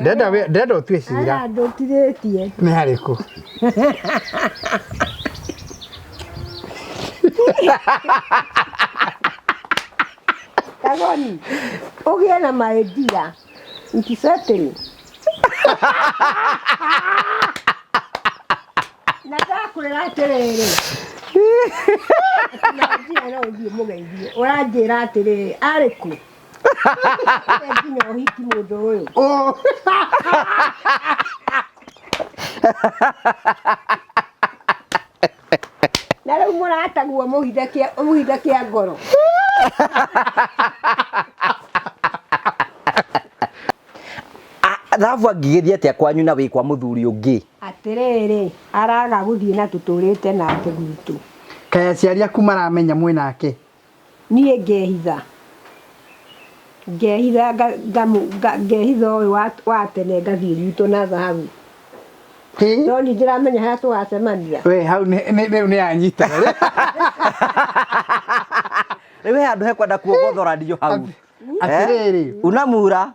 Ndĩrenda ndĩrenda ũtue cira. Aya ndũtirĩtie. Nĩ harĩkũ? Kagoni, ũgĩe na maidia. Ntisetĩrĩ. Na ndakwĩra atĩrĩrĩ. Atĩ maidia no ũthiĩ mũgeithie. Ũranjĩra atĩrĩrĩ, arĩ kũ? Nginya ũhiki mũndũ ũyũ. Oh. Na rĩu mũrataguo mũhithe kĩa mũhithe kĩa ngoro. Ah, thabu angĩgĩthiĩ atĩa kwanyu na wĩ kwa mũthuri ũngĩ? Atĩrĩrĩ, araga gũthiĩ na tũtũrĩte nake gwitũ. Kaĩ aciari aku maramenya mwĩ nake? Niĩ ngehitha, ngehitha ngehitha ũyũ wa tene ngathiĩ gwitũ na thahabu. No niĩ ndĩramenya harĩa tũgacemania. We hau rĩu nĩ anyita. Rĩu he handũ hekwenda kuogothoranio hau. Atĩrĩrĩ. Unamura.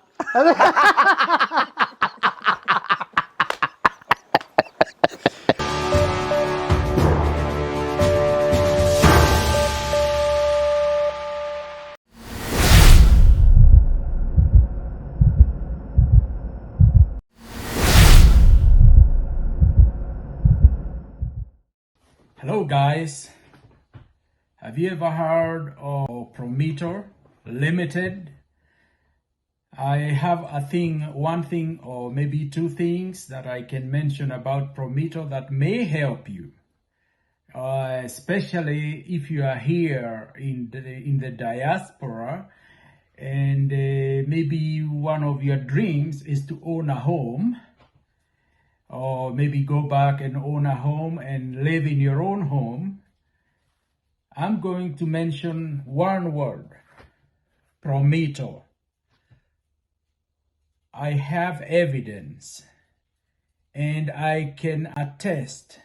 Hello guys, have you ever heard of Prometer Limited? I have a thing, one thing or maybe two things that I can mention about Prometer that may help you, especially if you are here in the diaspora and maybe one of your dreams is to own a home, or maybe go back and own a home and live in your own home. I'm going to mention one word, Prometo. I have evidence and I can attest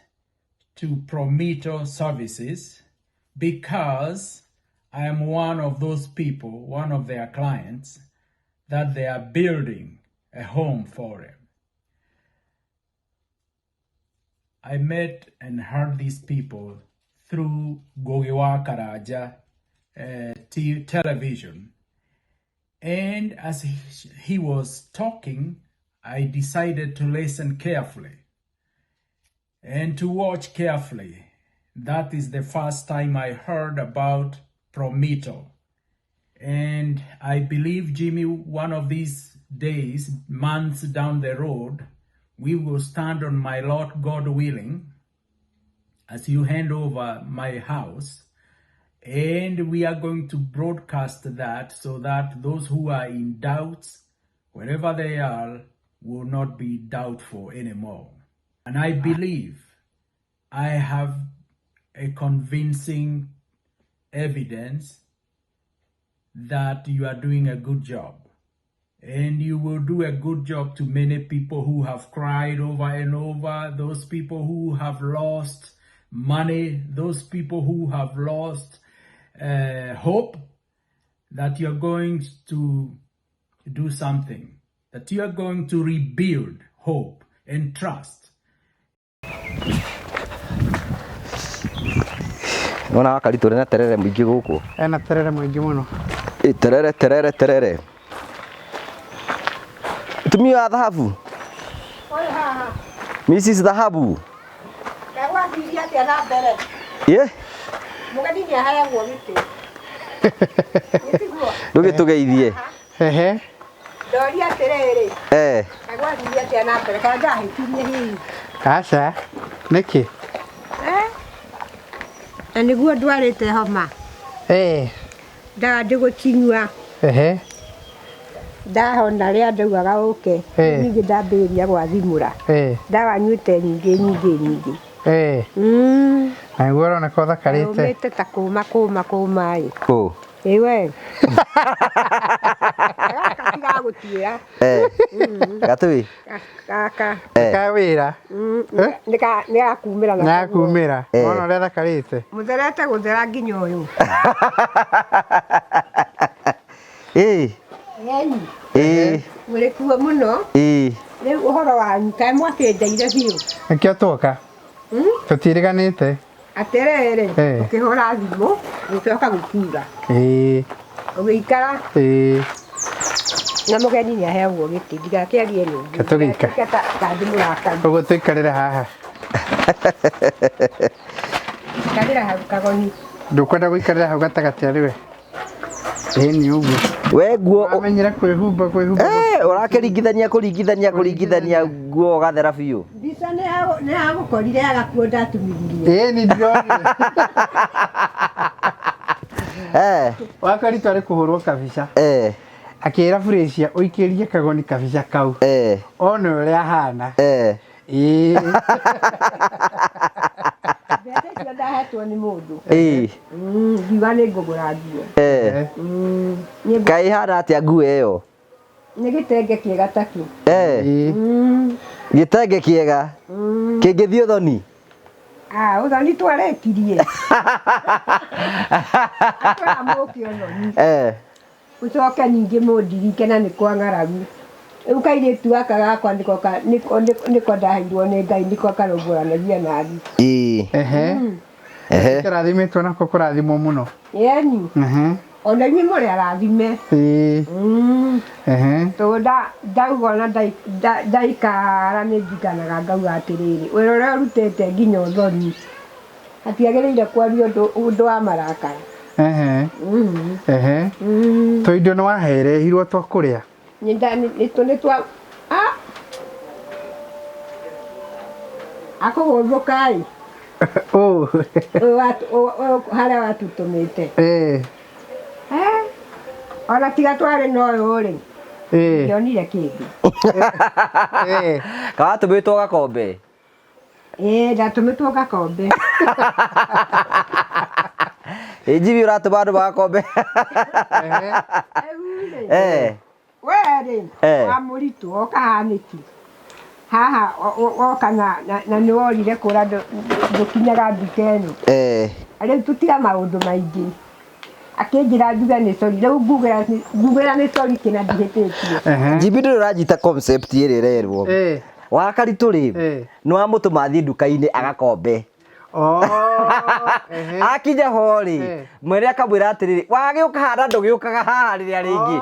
to Prometo services because I am one of those people, one of their clients, that they are building a home for them. I met and heard these people through Ngugi wa Karanja television. And as he was talking, I decided to listen carefully and to watch carefully. That is the first time I heard about Prometo. And I believe, Jimmy, one of these days, months down the road, we will stand on my lot, God willing, as you hand over my house. And we are going to broadcast that so that those who are in doubts, wherever they are, will not be doubtful anymore. And I believe I have a convincing evidence that you are doing a good job. And you will do a good job to many people who have cried over and over, those people who have lost money, those people who have lost hope, that you're going to do something, that you are going to rebuild hope and trust. Nona wakari tũrĩ na terere mũingĩ gũkũ. Ena terere mũingĩ mũno. Ĩ, terere terere terere. Tumia wa thahabu. Ũyũ haha. Mrs. Thahabu. Ndagwathirie atĩa na mbere? Ye? Mũgeni nĩ aheagwo gĩtĩ. Gĩtiguo. Ndũgĩtũgeithie. Ehe. Ndoria atĩrĩrĩ. Eh. Ndagwathirie atĩa na mbere? Kana ndahĩtirie hihi? Aca. Nĩkĩ? Eh? Na nĩguo ndwarĩte homa. Eh. Ndawa ndĩgũkinyua. Ehe. Ndahona rĩa ndaugaga ũke. Eh. Ningĩ ndambĩrĩria gwathimũra. Eh. Ndawa nyuĩte nyingĩ nyingĩ nyingĩ. Eh. Na nĩguo ũroneka ũthakarĩte. Ũmĩte ta kũma kũma kũma ĩ. Kũ? Ĩ we. Gaka tigagũtuĩra. Eh. Gatui. Gaka. Eh. Ka wĩra. Nĩ gakumĩra. Nĩ gakumĩra. Eh. Wona ũrĩa thakarĩte. Mũtherete gũthera nginya ũyũ. Ĩ. Eni, Ĩĩ. Mũrĩ kuo mũno. Ĩĩ. Rĩu ũhoro wanyu kaĩ mwakĩnjaire biũ. Nĩkĩo tuoka. Tũtirĩganĩte. Atĩrĩrĩ, Eh. ũkĩhũra thimũ, ũgĩcoka gũkura. Ĩĩ. Ũgĩikara Ĩĩ. na mũgeni nĩ aheagwo gĩtĩ, ndigakĩarie nĩ Reke tũgĩikare. Ta ndĩmũrakarie. Ũguo tũikarĩre haha. Ikarĩra hau kagoni. Ndũkwenda gũikarĩra hau gatagatĩ arĩ we. Ĩĩ nĩ ũguo. We nguo Wamenyera kwĩhumba kwĩhumba. Eh, ũrakĩringithania kũringithania kũringithania nguo ũgathera biũ. Mbica nĩ yagũkorire yagakuo ndatumithirie. Ĩĩ nĩ ndĩronire. Eh, Wakoritwo arĩ kũhũrwo kabica. eh, Akĩra Felicia ũikĩrie kagoni kabica kau. eh, One ũrĩa ahana. eh. Ĩĩ. Mbeca icio ndahetwo nĩ mũndũ. Ĩĩ. Ngiuga nĩ ngũgũra nguo. Eh. Nĩ Kaĩ ĩhana atĩa nguo ĩyo? nĩ gĩtenge kĩega ta kĩu. Eh, Ĩĩ. gĩtenge kĩega. Kĩngĩthiĩ ũthoni. Ah, ũthoni twarekirie. Atwara mũke ũthoni. Eh. Ũcoke ningĩ mũndirike na nĩ kwa ng'aragu. Rĩu kairĩtu gaka gakwa nĩko nĩko ndaheirwo nĩ Ngai nĩko karũmbũranagia nani. Ĩĩ. Ehe. Ehe. Kĩrathimĩtwo nako kũrathimwo mũno. Yeni, Ehe. ona inyuĩ mũrĩ arathime. Ĩĩ. Ehe. Tondũ ndauga ona ndaikara nĩ njikanaga ngauga atĩrĩrĩ, wĩra ũrĩa ũrutĩte nginya ũthoni, hatiagĩrĩire kwaria ũndũ wa marakara. Ehe. Ehe. Tũindo nĩ waherehirwo twa kũrĩa. Nĩ twa ah! Akũgũthũka ĩ, Ũ. ũyũ harĩa watũtũmĩte. Ĩĩ. Eh, ona tiga twarĩ na ũyũ rĩ, Ĩĩ. ndionire kĩndũ. Ĩĩ. Kawatũmĩtwo gakombe. Ĩĩ ndatũmĩtwo gakombe. Ĩ Jimmy ũratũma andũ magakombe. Ehe. Rĩu rĩ, Eh. we rĩ, Eh. wa mũritũ woka haha nĩkĩ? Haha woka na nĩ worire kũra ndũkinyaga nduka ĩno. Eh. Rĩu tũtiga maũndũ maingĩ. Akĩnjĩra njuge nĩ sorry, rĩu ngugĩra nĩ sorry kĩna ndihĩtĩtie. Ehe. Jimmy ndũrĩ ũranyita concept ĩrĩa ĩrerwo. Ĩĩ. Wakaritũ rĩ, Eh. nĩ wamũtũma athiĩ nduka-inĩ agakombe. Oh. Ehe. Akinya ho rĩ, Eh. mwene akamwĩra atĩrĩrĩ, wagĩũka haha na ndũgĩũkaga haha rĩrĩa rĩngĩ.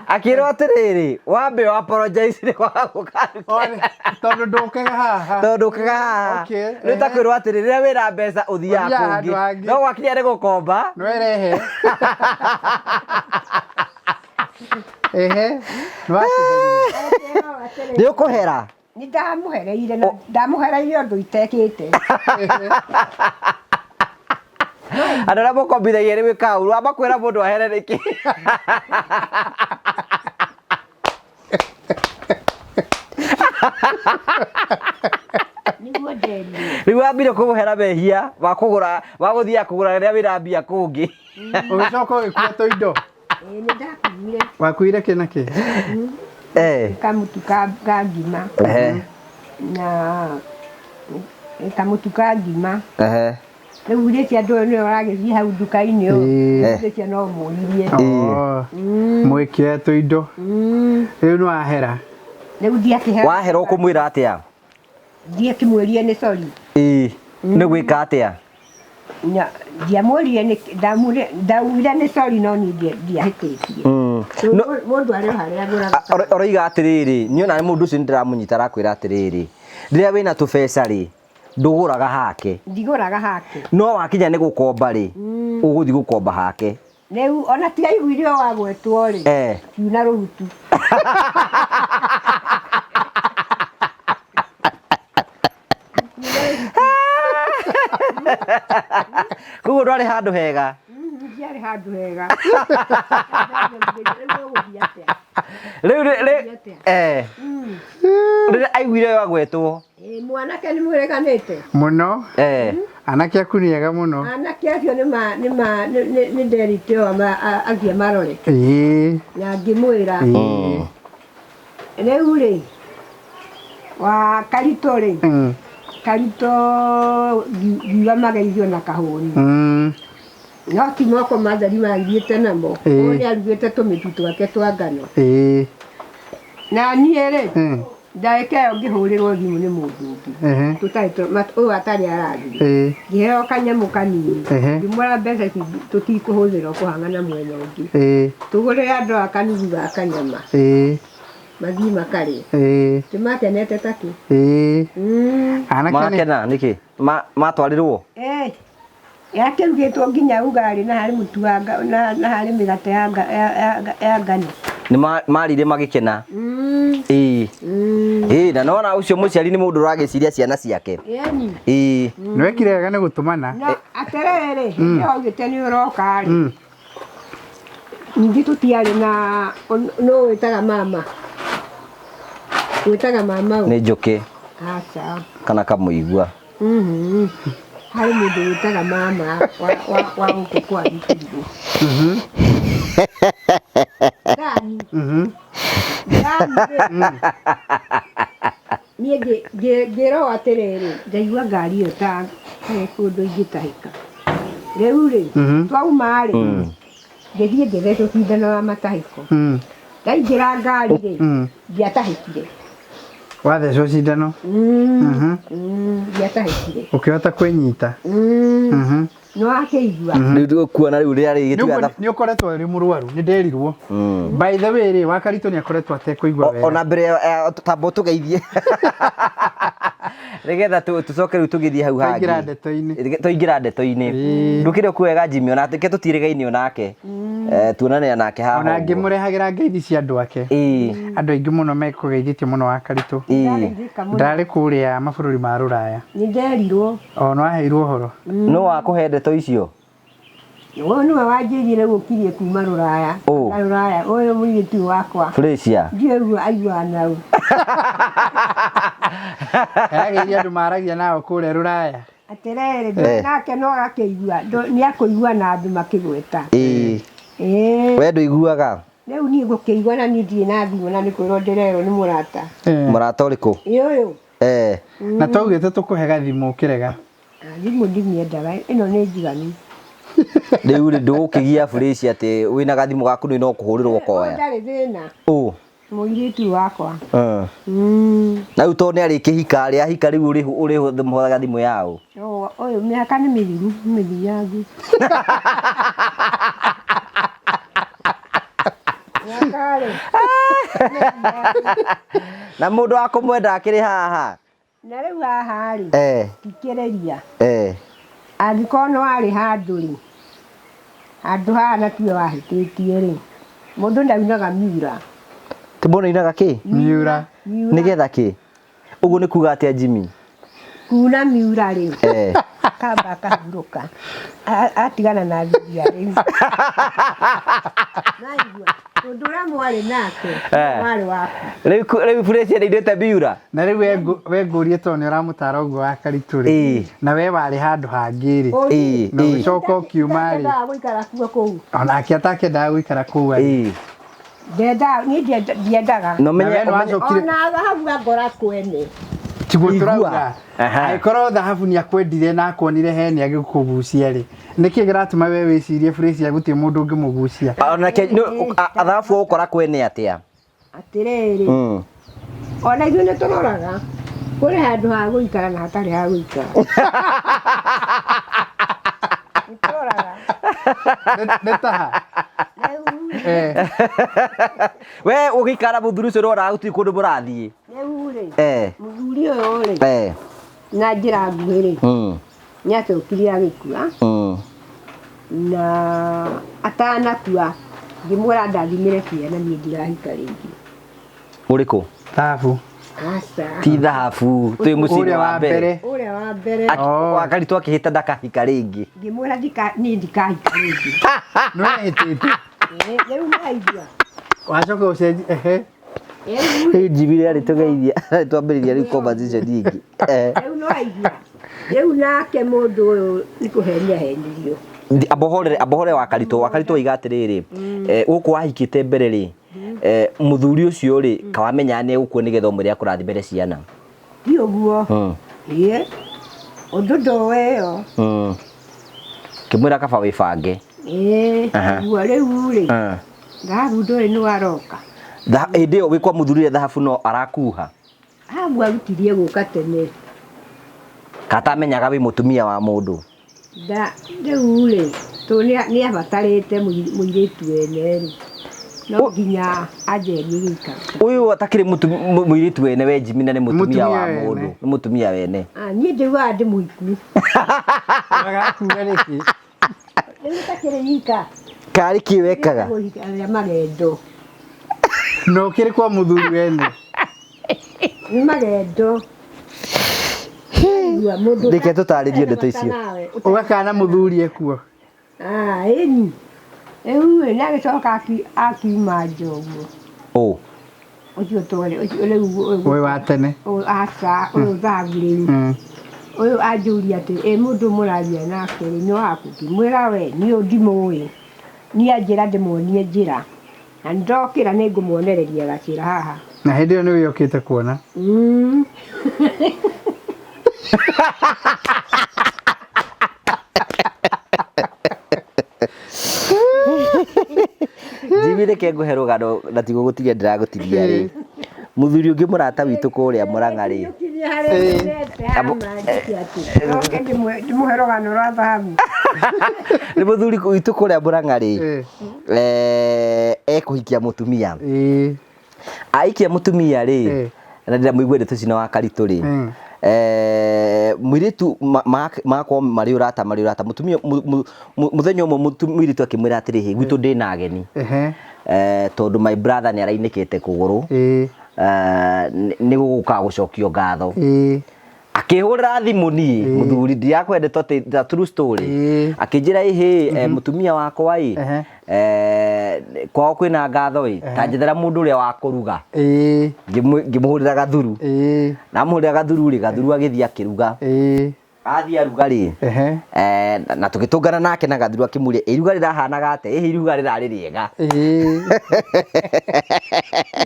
Akĩrwo atĩrĩrĩ, wambe o apologize nĩ wagũka Ore, tondũ ndũkaga haha. tondũ ndũkaga haha. Okay, Rĩu ta kwĩrwo atĩrĩ, rĩrĩa wĩna mbeca ũthiaga Ũthiaga handũ kũngĩ. hangĩ. No gwakinya nĩ gũkomba. Nĩwerehe. Ehe. Nĩwakĩgeria. Nĩ ũkũhera. Nĩ ndamũhereire na ndamũhereire ũndũ itekĩte. Andũ arĩa mũkombithagia nĩ gwĩkaga ũru, wamba kwĩra mũndũ ahere nĩkĩ? Nĩguo nderirwo. Rĩu wambire kũmũhera mehia ma kũgũra, ma gũthiaga kũgũra rĩrĩa wĩna mbia kũngĩ. Ũgĩcoka ũgĩkua tũindo. Ĩĩ nĩ ndakuire Wakuire kĩ na kĩ? Eh. kamũtu ka ngima Ehe. na kamũtu ka ngima. Ehe. Rĩu rĩkia andũ nĩwe ũragĩthiĩ hau nduka-inĩ ũũ. Ĩĩ. Rĩkia no mũririe. Oh. Mwĩkĩre tũindo. Rĩu nĩwahera. Rĩu ndiakĩhera. Wahera ũkũmwĩra atĩa? Ndiakĩmwĩrire nĩ sorry. Ĩĩ. Nĩ gwĩka atĩa? Ndiamwĩrire nĩ ndaugire nĩ sorry no niĩ ndiahĩtĩtie. Mũndũ arĩ o harĩa agũraga. Ũroiga atĩrĩrĩ, niĩ ona mũndũ ũcio nĩndĩramũnyita arakwĩra atĩrĩrĩ, rĩrĩa wĩna tũbeca rĩ, ndũgũraga hake. Ndigũraga hake. No wakinya nĩ gũkomba rĩ, ũgũthiĩ gũkomba hake. Rĩu ona tiga aiguire o wagwetwo rĩ, Eh. kiuna rũhutu. Koguo ndwarĩ handũ hega. Ndiarĩ handũ hega. Rĩu ũgũthiĩ atĩa? Rĩu Ũgũthiĩ atĩa? eh. Rĩrĩa aiguire wagwetwo. Ĩĩ, mwanake nĩ mwĩrĩganĩte. Mũno. Eh. Anake aku nĩ ega mũno. Anake acio nĩ nderite o athiĩ marore. Ĩĩ. Na ngĩmwĩra. Ĩĩ. Rĩu rĩ, wa Karitũ rĩ, Karitũ ngiuga mageithio na kahũni. No ti moko matheri mathiĩte namo. Ĩĩ. Ũyũ nĩarugĩte tũmĩtu twake twa ngano. Ĩĩ. Na niĩ rĩ, Mm. ndagĩka ĩyo ngĩhũrĩrwo thimũ nĩ mũndũ ũngĩ. Ehe. Tũtarĩ ũyũ atarĩ arathiĩ. Ĩĩ. Ngĩheo kanyamũ kanini. Ehe. Ngĩmwĩra mbeca ici tũtikũhũthĩra ũkũhang'ana mwena ũngĩ. Ĩĩ. Tũgũrĩre andũ aya kanuthu ga kanyama Ĩĩ. mathiĩ makarĩe. Ĩĩ. Tĩmakenete takĩ. Ĩĩ. Mm. Anake nĩ Makena nĩkĩ? Matwarirwo? Eh. Yakĩrugĩtwo nginya ugali na harĩ mũtu wa na harĩ mĩgate ya ngano. Nĩ marire magĩkena. Mm. Ĩĩ. Mm. Ĩĩ, na nona ũcio mũciari nĩ mũndũ ũragĩciria ciana ciake. Ĩni. Ĩĩ. nĩ wekire wega nĩ gũtũmana. No atĩrĩrĩ, hĩndĩ ĩyo augĩte nĩ ũroka rĩ. Mm. Ningĩ tũtiarĩ na nũ wĩtaga mama. Wĩtaga mama ũ? Nĩ njũkĩ Aca. kana kamũigua. Mhm. Harĩ mũndũ wĩtaga mama wa gũkũ kwa Gĩkirũ. Mhm. Dani. Mhm. Dani rĩ. Niĩ ngĩrwo atĩrĩrĩ, ndaigua ngari ĩyo ta he kũndũ ingĩtahĩka. Rĩu rĩ, Mhm. twauma rĩ, ngĩthiĩ ngĩthecwo cindano ya matahĩko. Mm. Ndaingĩra ngari rĩ, Mm. ndiatahĩkire. Wathecwo cindano. Mm. Mhm. Mm, ndiatahĩkire. Ũkĩhota kwĩnyita. Mm. Mhm. Nĩwakĩigua. Rĩu tũkuona rĩu rĩrĩa rĩgĩtuga Nĩ ũkoretwo ũrĩ mũrwaru, nĩ nderirwo. By the way rĩ, Wakaritũ nĩ akoretwo atekũigua wega. Ona mbere ya tamba tũgeithie. Nĩgetha tũcoke rĩu tũgĩthiĩ hau hangĩ. Twaingĩra ndeto-inĩ. Twaingĩra ndeto-inĩ. Ĩĩ. Ndũkĩrĩ kwega Jimmy, ona reke tũtirĩgaine onake. Tuonane nake haha. Ona ũguo. ngĩmũrehagĩra ngeithi cia andũ ake. Ĩĩ. Andũ aingĩ mũno mekũgeithĩtie mũno Wakaritũ. Ĩĩ. Ndageithĩka mũno. Ndarĩ kũrĩa mabũrũri ma rũraya. Nĩ nderirwo. O nĩ waheirwo ũhoro. Nũ wakũhe ndeto icio? Ũyũ nĩwe wanjĩrire rĩu ũkirie kuma rũraya. Ũ. Na rũraya, ũyũ mũirĩtu wakwa. Felicia. Ndiũĩ ũguo aiguaga nau. Arageithia andũ maragia nao kũrĩa rũraya. Atĩrĩrĩ, nake no agakĩigua, nĩakũigua na andũ makĩgweta. Ĩĩ. Ĩĩ. We ndũiguaga? Rĩu niĩ ngũkĩigua na niĩ ndirĩ na thimũ na nĩ kwĩrwo ndĩrerwo nĩ mũrata. Mũrata ũrĩkũ? Ĩ ũyũ. Na twaugĩte tũkũhe gathimũ ũkĩrega. Thimũ ndimĩendaga, ĩno nĩ njiganu. Rĩu rĩ ndũgũkĩgia Felicia atĩ wĩna gathimũ gaku nĩ no kũhũrĩrwo ũkoya. Ndarĩ thĩna. Ũ. Mũirĩtu wakwa. Mm. Na rĩu tondũ nĩ arĩkĩhika rĩ, ahika rĩu ũrĩhũthĩraga thimũ yaũ? Ũyũ mĩaka nĩ mĩthiru, mĩthiangu. Mĩaka rĩ. Na mũndũ wa kũmwenda akĩrĩ haha? Na rĩu haha rĩ, thikĩrĩria. Angĩkorwo nĩ warĩ handũ rĩ, handũ haha na tiwe wahĩtĩtie rĩ, mũndũ ndaunaga miura. Ti mũndũ aunaga kĩ? Miura. Nĩgetha kĩ? Ũguo nĩ kuga atĩa Jimmy? Kuna miura rĩ, kamba akahurũka. Atigana na thuri rĩu. Naigua, ũndũ ũrĩa mwarĩ nake, warĩ waku. Rĩu Felicia nĩ aunĩte miura? Na rĩu we ngũrie tondũ nĩ ũramũtara ũguo Wakaritũ rĩ, na we warĩ handũ hangĩ rĩ, na ũgĩcoka ũkiuma rĩ. Ndendaga gũikara kuo kũu. Onake atakĩendaga gũikara kũu arĩ. Ndendaga, niĩ ndiendaga. Na Na we nĩ wacokire. Ona thahabu angora kwene. Tiguo tũrauga. Angĩkorwo thahabu nĩ akwendire na akuonire he nĩ agĩkũgucia rĩ, nĩkĩ kĩratũma we wĩcirie Felicia gũtirĩ mũndũ ũngĩmũgucia? Onake thahabu ũgũkora kwene atĩa? Atĩrĩrĩ. Ona ithuĩ nĩ tũroraga. Kũrĩ handũ ha gũikara na hatarĩ ha gũikara. Nĩ tũroraga. Nĩ taha. We ũgĩikara mũthuri ũcio ũroraga gũtirĩ kũndũ mũrathiĩ. Rĩu rĩ, mũthuri ũyũ rĩ, na njĩra nguhĩ rĩ, nĩacokire agĩkua. Na atanakua ngĩmwĩra ndathimĩre ciana niĩ ndirahika rĩngĩ. Ũrĩkũ? Thahabu. Aca. Ti thahabu, twĩ mũciĩ wa mbere. Ũrĩa wa mbere. Wakaritũ akĩhĩta ndakahika rĩngĩ. Ngĩmwĩra niĩ ndikahika rĩngĩ. Nĩ wehĩtĩte? Rĩu nĩwaigua. Wacoka ũcenjie, ehe. Rĩu Jimmy rĩarĩ tũgeithia, twambĩrĩria rĩu conversation ĩngĩ. Rĩu nĩwaigua. Rĩu nake mũndũ ũyũ nĩ kũhenia henirio. Ambohore Wakaritũ, Wakaritũ oiga atĩrĩrĩ, gũkũ wahikĩte mbere rĩ, mũthuri ũcio rĩ, kawamenya nĩ egũkua nĩgetha ũmwĩre akũrathimĩre ciana. Ti ũguo. Ĩĩ. Ũndũ ndoĩ ĩyo. Kĩmwĩra kaba wĩbange. Ĩĩ, Aha. guo rĩu rĩ, Eh. thahabu ndũrĩ nĩ waroka. Hĩndĩ ĩyo wĩ kwa mũthuri thahabu no arakuha. Thahabu arutirie gũka tene. Katamenyaga wĩ mũtumia wa mũndũ. Nda rĩu rĩ, tũ nĩ abatarĩte mũirĩtu wene rĩ. No nginya anjerie gĩikaro. Ũyũ atakĩrĩ mũirĩtu wene we Jimmy na nĩ mũtumia wa Mũtumia wene. mũndũ. Nĩ mũtumia wene. Ah, niĩ ndĩugaga ndĩ mũhiku. Agakuga nĩkĩ? Rĩu ũtakĩrĩ ika. Karĩ kĩ wekaga? Arĩa magendo. Na ũkĩrĩ kwa mũthuri wene. Nĩ magendo. Igua mũndũ Reke tũtarĩrie ndeto icio. nawe. Ũgakana mũthuri ekuo. Ah, ĩni. Rĩu rĩ, nĩagĩcoka akiuma nja ũguo. Ũ. Ũcio twarĩ, ũcio rĩu ũyũ. Ũyũ wa tene. Ũyũ aca, ũyũ thahabu rĩu. Ũyũ anjũria atĩ ĩ mũndũ mũraria nake rĩ nĩ waku? Ngĩmwĩra we niĩ ũyũ ndimũĩ. Niĩ anjĩra ndĩmuonie njĩra. Na ndokĩra nĩngũmuonereria gacĩra haha. Na hĩndĩ ĩyo nĩwe ũkĩte kuona. Jimmy reke ngũhe rũgano na tiguo gũtigia ndĩragũtigia rĩ. Mũthuri ũngĩ mũrata witũ kũrĩa Mũrang'a rĩ. Kinyia harĩa nyendete haha mandĩke atĩ oke ndĩmũhe rũgano rwa thahabu. Nĩ mũthuri witũ kũrĩa Mũrang'a rĩ. Eh. Ekũhikia mũtumia. Ĩĩ. Aikia mũtumia rĩ. Eh. Na ndĩramũigua ndeto ici na wa Karitũ rĩ. Mũirĩtu magakorwo marĩ ũrata marĩ ũrata. Mũtumia mũthenya ũmwe mũirĩtu akĩmwĩra atĩrĩrĩ, gwitũ ndĩna ageni. Ehe. Tondũ my brother nĩ arainĩkĩte kũgũrũ. Ĩĩ. Nĩ gũgũka gũcokio ngatho. Ĩĩ. Akĩhũrĩra thimũ niĩ mũthuri ndirakwendete atĩ the true story. Ĩĩ. Akĩnjĩra ĩhĩ mũtumia wakwa ĩ kwao kwĩna ngatho ĩ ta njethera mũndũ ũrĩa wa kũruga. Ĩĩ. Ngĩmũhũrĩra Gathuru. Ĩĩ. Na amũhũrĩra Gathuru rĩ, Gathuru agĩthiĩ akĩruga. Ĩĩ. Athiĩ aruga rĩ, Ehe. na tũgĩtũngana nake na Gathuru akĩmũria iruga rĩrahanaga atĩa? Ĩhĩ iruga rĩrarĩ rĩega. Ĩĩ.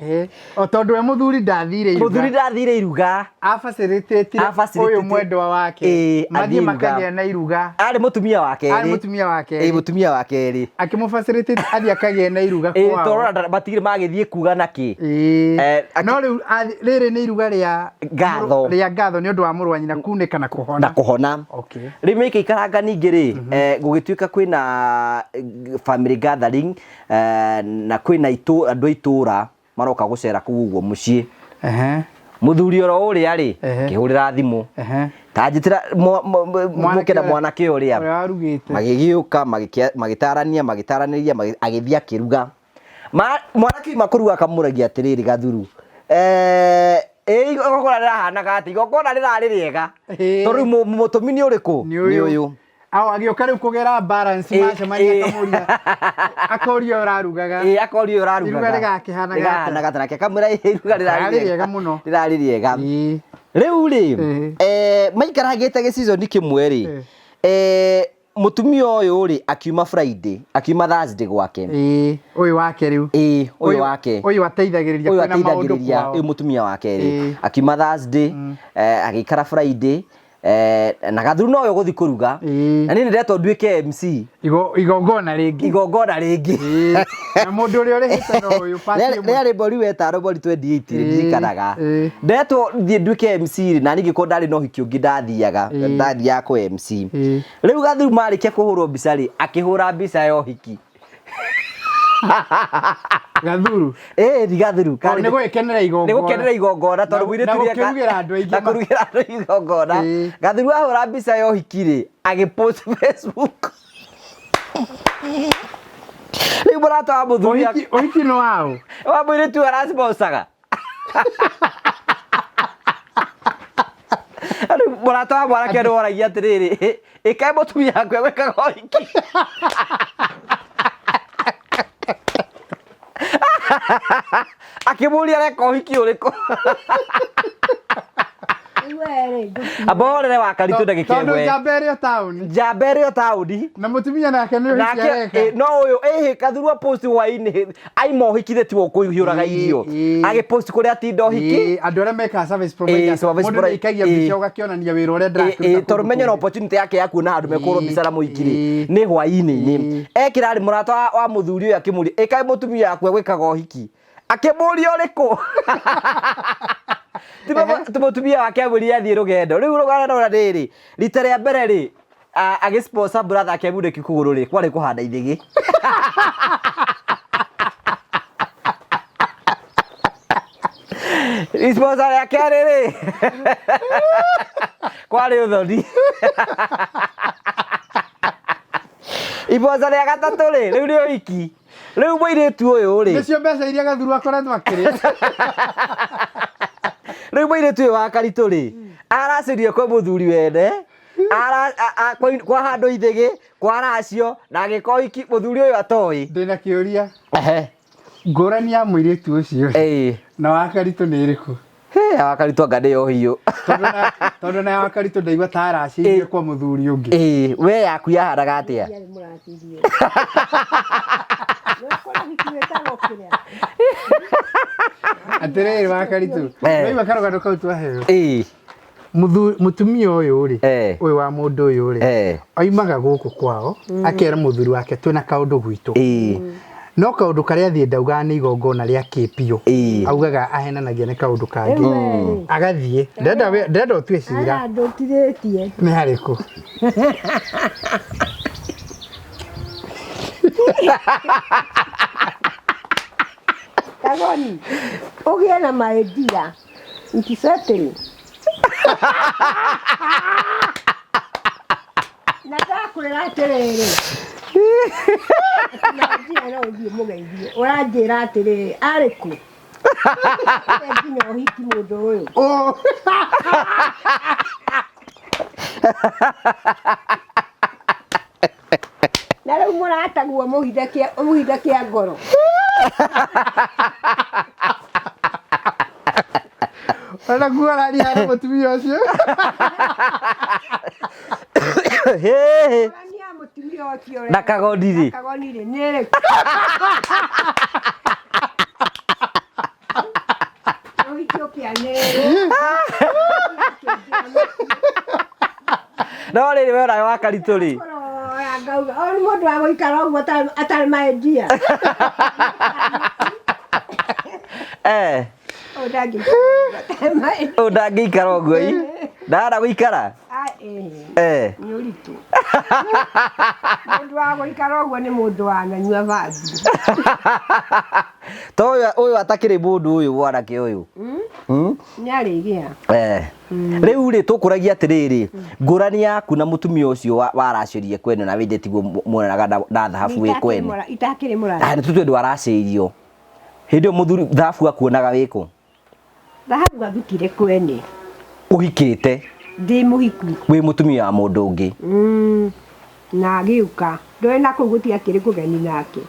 Ĩĩ. O tondũ we mũthuri ndathire iruga. Mũthuri ndathire iruga. Abacĩrĩtĩtire ũyũ mwendwa wake. Ĩĩ, Mathiĩ athiĩ iruga. makagĩa na iruga. Arĩ mũtumia wa kerĩ. Arĩ mũtumia wa kerĩ. Ĩĩ, mũtumia wa kerĩ. Akĩmũbacĩrĩtĩte athiĩ akagĩe na iruga Ĩĩ, kwao. torora matigire magĩthiĩ kuga nakĩ. Ĩĩ. No rĩu rĩrĩ nĩ iruga rĩa Ngatho. Rĩa ngatho nĩ ũndũ wa mũrũ wa nyina kunĩka na kũhona. Na kũhona. Okay. Rĩu mĩkĩikaranga ningĩ rĩ, gũgĩtuĩka kwĩna family gathering, na kwĩna andũ a itũra maroka gũcera kũu ũguo mũciĩ. Ehe. Mũthuri oro ũrĩa rĩ, Ehe. akĩhũrĩra thimũ. Ehe. Ta njĩtĩra mũke na mwanake ũrĩa. Ũrĩa warugĩte. Magĩgĩũka, magĩtarania, magĩtaranĩria, agĩthiĩ akĩruga. Mwanake oima kũruga akamũragia atĩrĩrĩ Gathuru. Ĩ igongona rĩrahanaga atĩa? Igongona rĩrarĩ rĩega. Ĩĩ. Tondũ rĩu mũtũmi nĩ ũrĩkũ? Nĩ ũyũ. Nĩ ũyũ. Au agĩũka rĩu kũgera balance Ĩĩ, macemania ĩĩ. akamũria. Akoria ũrarugaga. Ĩĩ, akoria ũrarugaga. Iruga rĩgakĩhanaga atĩa? Rĩgakĩhanaga atĩa? Nake akamwĩra ĩĩ, iruga rĩrarĩ Rĩrarĩ rĩega mũno. Rĩrarĩ rĩega. Ĩĩ. Rĩu rĩ, Ĩĩ. maikarangĩte gĩcizoni kĩmwe rĩ, Ĩĩ. mũtumia ũyũ rĩ, akiuma Friday, akiuma Thursday gwake. Ĩĩ, ũyũ wake rĩu. Ĩĩ, ũyũ wake. Ũyũ ateithagĩrĩria Ũyũ kwĩna maũndũ ateithagĩrĩria, kwao. ũyũ mũtumia wake rĩ. Ĩĩ. Akiuma Thursday, agĩikara Friday, na Gathuru nowe ũgũthiĩ kũruga. Ĩĩ. Na niĩ nĩndetwo nduĩke MC. Igongona rĩngĩ. Igongona rĩngĩ. Ĩĩ. Na mũndũ ũrĩa ũrĩhĩte no ũyũ, party ĩmwe. Rĩarĩ mbori wetano, mbori 28 rĩ, Ĩĩ, ndirikanaga. ĩĩ. Ndetwo thiĩ nduĩke MC rĩ, na niĩ ngĩkorwo ndarĩ na ũhiki ũngĩ ndathiaga, Ĩĩ. ndathiaga kũ MC. Ĩĩ. Rĩu Gathuru marĩkia kũhũrwo mbica rĩ, akĩhũra mbica ya ũhiki. Gathuru. Ĩĩ, ni Gathuru. O, nĩ gũgĩkenera igongona. Nĩ gũkenera igongona, tondũ Na mũirĩtu nĩ aka- gũkĩrugĩra andũ aingĩ Na ma- kũrugĩra andũ igongona. Ĩĩ. Gathuru ahũra mbica ya ũhiki rĩ, agĩpost Facebook. Rĩu mũrata wa mũthuri Ũhiki, ũhiki nĩ waũ? Wa mũirĩtu aracibocaga. Rĩu mũrata wa mwanake nĩ woragia atĩrĩrĩ, ĩkae mũtumia waku egwĩkaga ũhiki. Akĩmũria areka ũhiki ũrĩkũ. Rĩu we rĩ, ndũkiuge. Amborere wa Karitũ ndagĩka Tondũ ĩmwe. njamba ĩrĩ o taũni. Njamba ĩrĩ o taũni. Na mũtumia nake nĩ ũhiki Nake areka. no ũyũ ĩhĩ kathurwa post hwainĩ aima ũhiki thĩ tiwe ũkũhiũraga irio. Agĩ post kũrĩa atinda ũhiki. Andũ arĩa mekaga service providers, Service mũndũ nĩ aikagia mbica ũgakĩonania wĩra ũrĩa ndĩrakĩruta Tondũ kũndũ menye na kũngĩ. opportunity yake ya kuona handũ mekũhũrwo mbica na mũhiki rĩ nĩ hwainĩ-inĩ. Ekĩra rĩ mũrata wa mũthuri ũyũ akĩmũria ĩkaĩ mũtumia waku egwĩkaga ũhiki. Akĩmũria ũrĩkũ? Ti mũtumia wake amwĩrire athiĩ rũgendo. Rĩu rũgano rĩrĩ rita rĩa mbere rĩ agĩ sponsor brother ake munĩki kũgũrũ rĩ kwarĩ kũhanda ithĩgĩ. Sponsor rĩa kerĩ rĩ kwarĩ ũthoni. Sponsor rĩa gatatũ rĩ rĩu nĩ ũhiki. Rĩu mũirĩtu ũyũ rĩ Nĩcio mbeca iria Gathuru akoretwo akĩrĩa. Rĩu mũirĩtu ũyũ wa Karitũ rĩ aracĩrio kwĩ mũthuri wene kwa handũ ithĩgĩ kwa racio na agĩka ũhiki mũthuri ũyũ atoĩ. Ndĩna kĩũria. Ngũrani ya mũirĩtu ũcio na wa Karitũ nĩ ĩrĩkũ? He, wa Karitũ anga nĩyo hiũ. Tondũ na wa Karitũ ndaigua ta aracĩirie kwa mũthuri ũngĩ. Ĩĩ, we yaku yahanaga atĩa? Ndiarĩ mũracĩrie. Nĩũkora ũhiki wĩtagwo kĩrĩa? Atĩrĩrĩ wa Karitũ, waigua karũgano kau twaheo? Ĩĩ. Mũtumia ũyũ rĩ, ũyũ wa mũndũ ũyũ rĩ, oimaga gũkũ kwao, akera mũthuri wake twĩna kaũndũ gwitũ. No kaũndũ karĩa athiĩ ndaugaga nĩ igongona rĩa kĩbiũ. Augaga ahenanagia nĩ kaũndũ kangĩ. Agathiĩ. Ndĩrenda ũtue cira. Haha ndũtirĩtie. Nĩ harĩkũ? Kagoni, ũgĩe na maidia. Ntisetting. Na ndakwĩra atĩrĩrĩ, atĩ na njĩra no ũthiĩ mũgeithie. Ũranjĩra atĩrĩrĩ, arĩ kũ? Nginya ũhiki mũndũ ũyũ. Na rĩu mũrataguo mũhithe kĩa ngoro. Ona kuo araria na mũtumia ũcio. Hĩ. Ngũrani ya mũtumia ũcio Na kagoni rĩ. Na kagoni rĩ, nĩ ĩrĩkũ? Ũhiki ũkĩanĩrĩrwo. No rĩrĩ we onawe wa Karitũ rĩ. Kũroya ngauga, ũyũ nĩ mũndũ wa gũikara ũguo atarĩ maidia. Ũyũ ndangĩikara ũguo atarĩ maidia. Ũyũ ndangĩikara ũguo ĩ. Ndahana gũikara. Nĩ ũritũ. Mũndũ wa gũikara ũguo nĩ mũndũ wananyua bangi. To ũyũ atakĩrĩ mũndũ ũyũ mwanake ũyũ. Nĩ arĩgĩa. Rĩu rĩ tũkũragia atĩrĩrĩ, ngũrani yaku na mũtumia ũcio waracĩrie kwene na wĩndĩ tiguo muonanaga na thahabu wĩ kwene. Itakĩrĩ mũraci. Nĩ tũtue ndwaracĩirio. Hĩndĩ ĩyo mũthuri thahabu akuonaga wĩkũ? Thahabu athukire kwene. Ũhikĩte? Ndĩ mũhiku. Wĩ mũtumia wa mũndũ ũngĩ. Na agĩũka. Ndũĩ na kũu gũtiakĩrĩ kũgeni nake.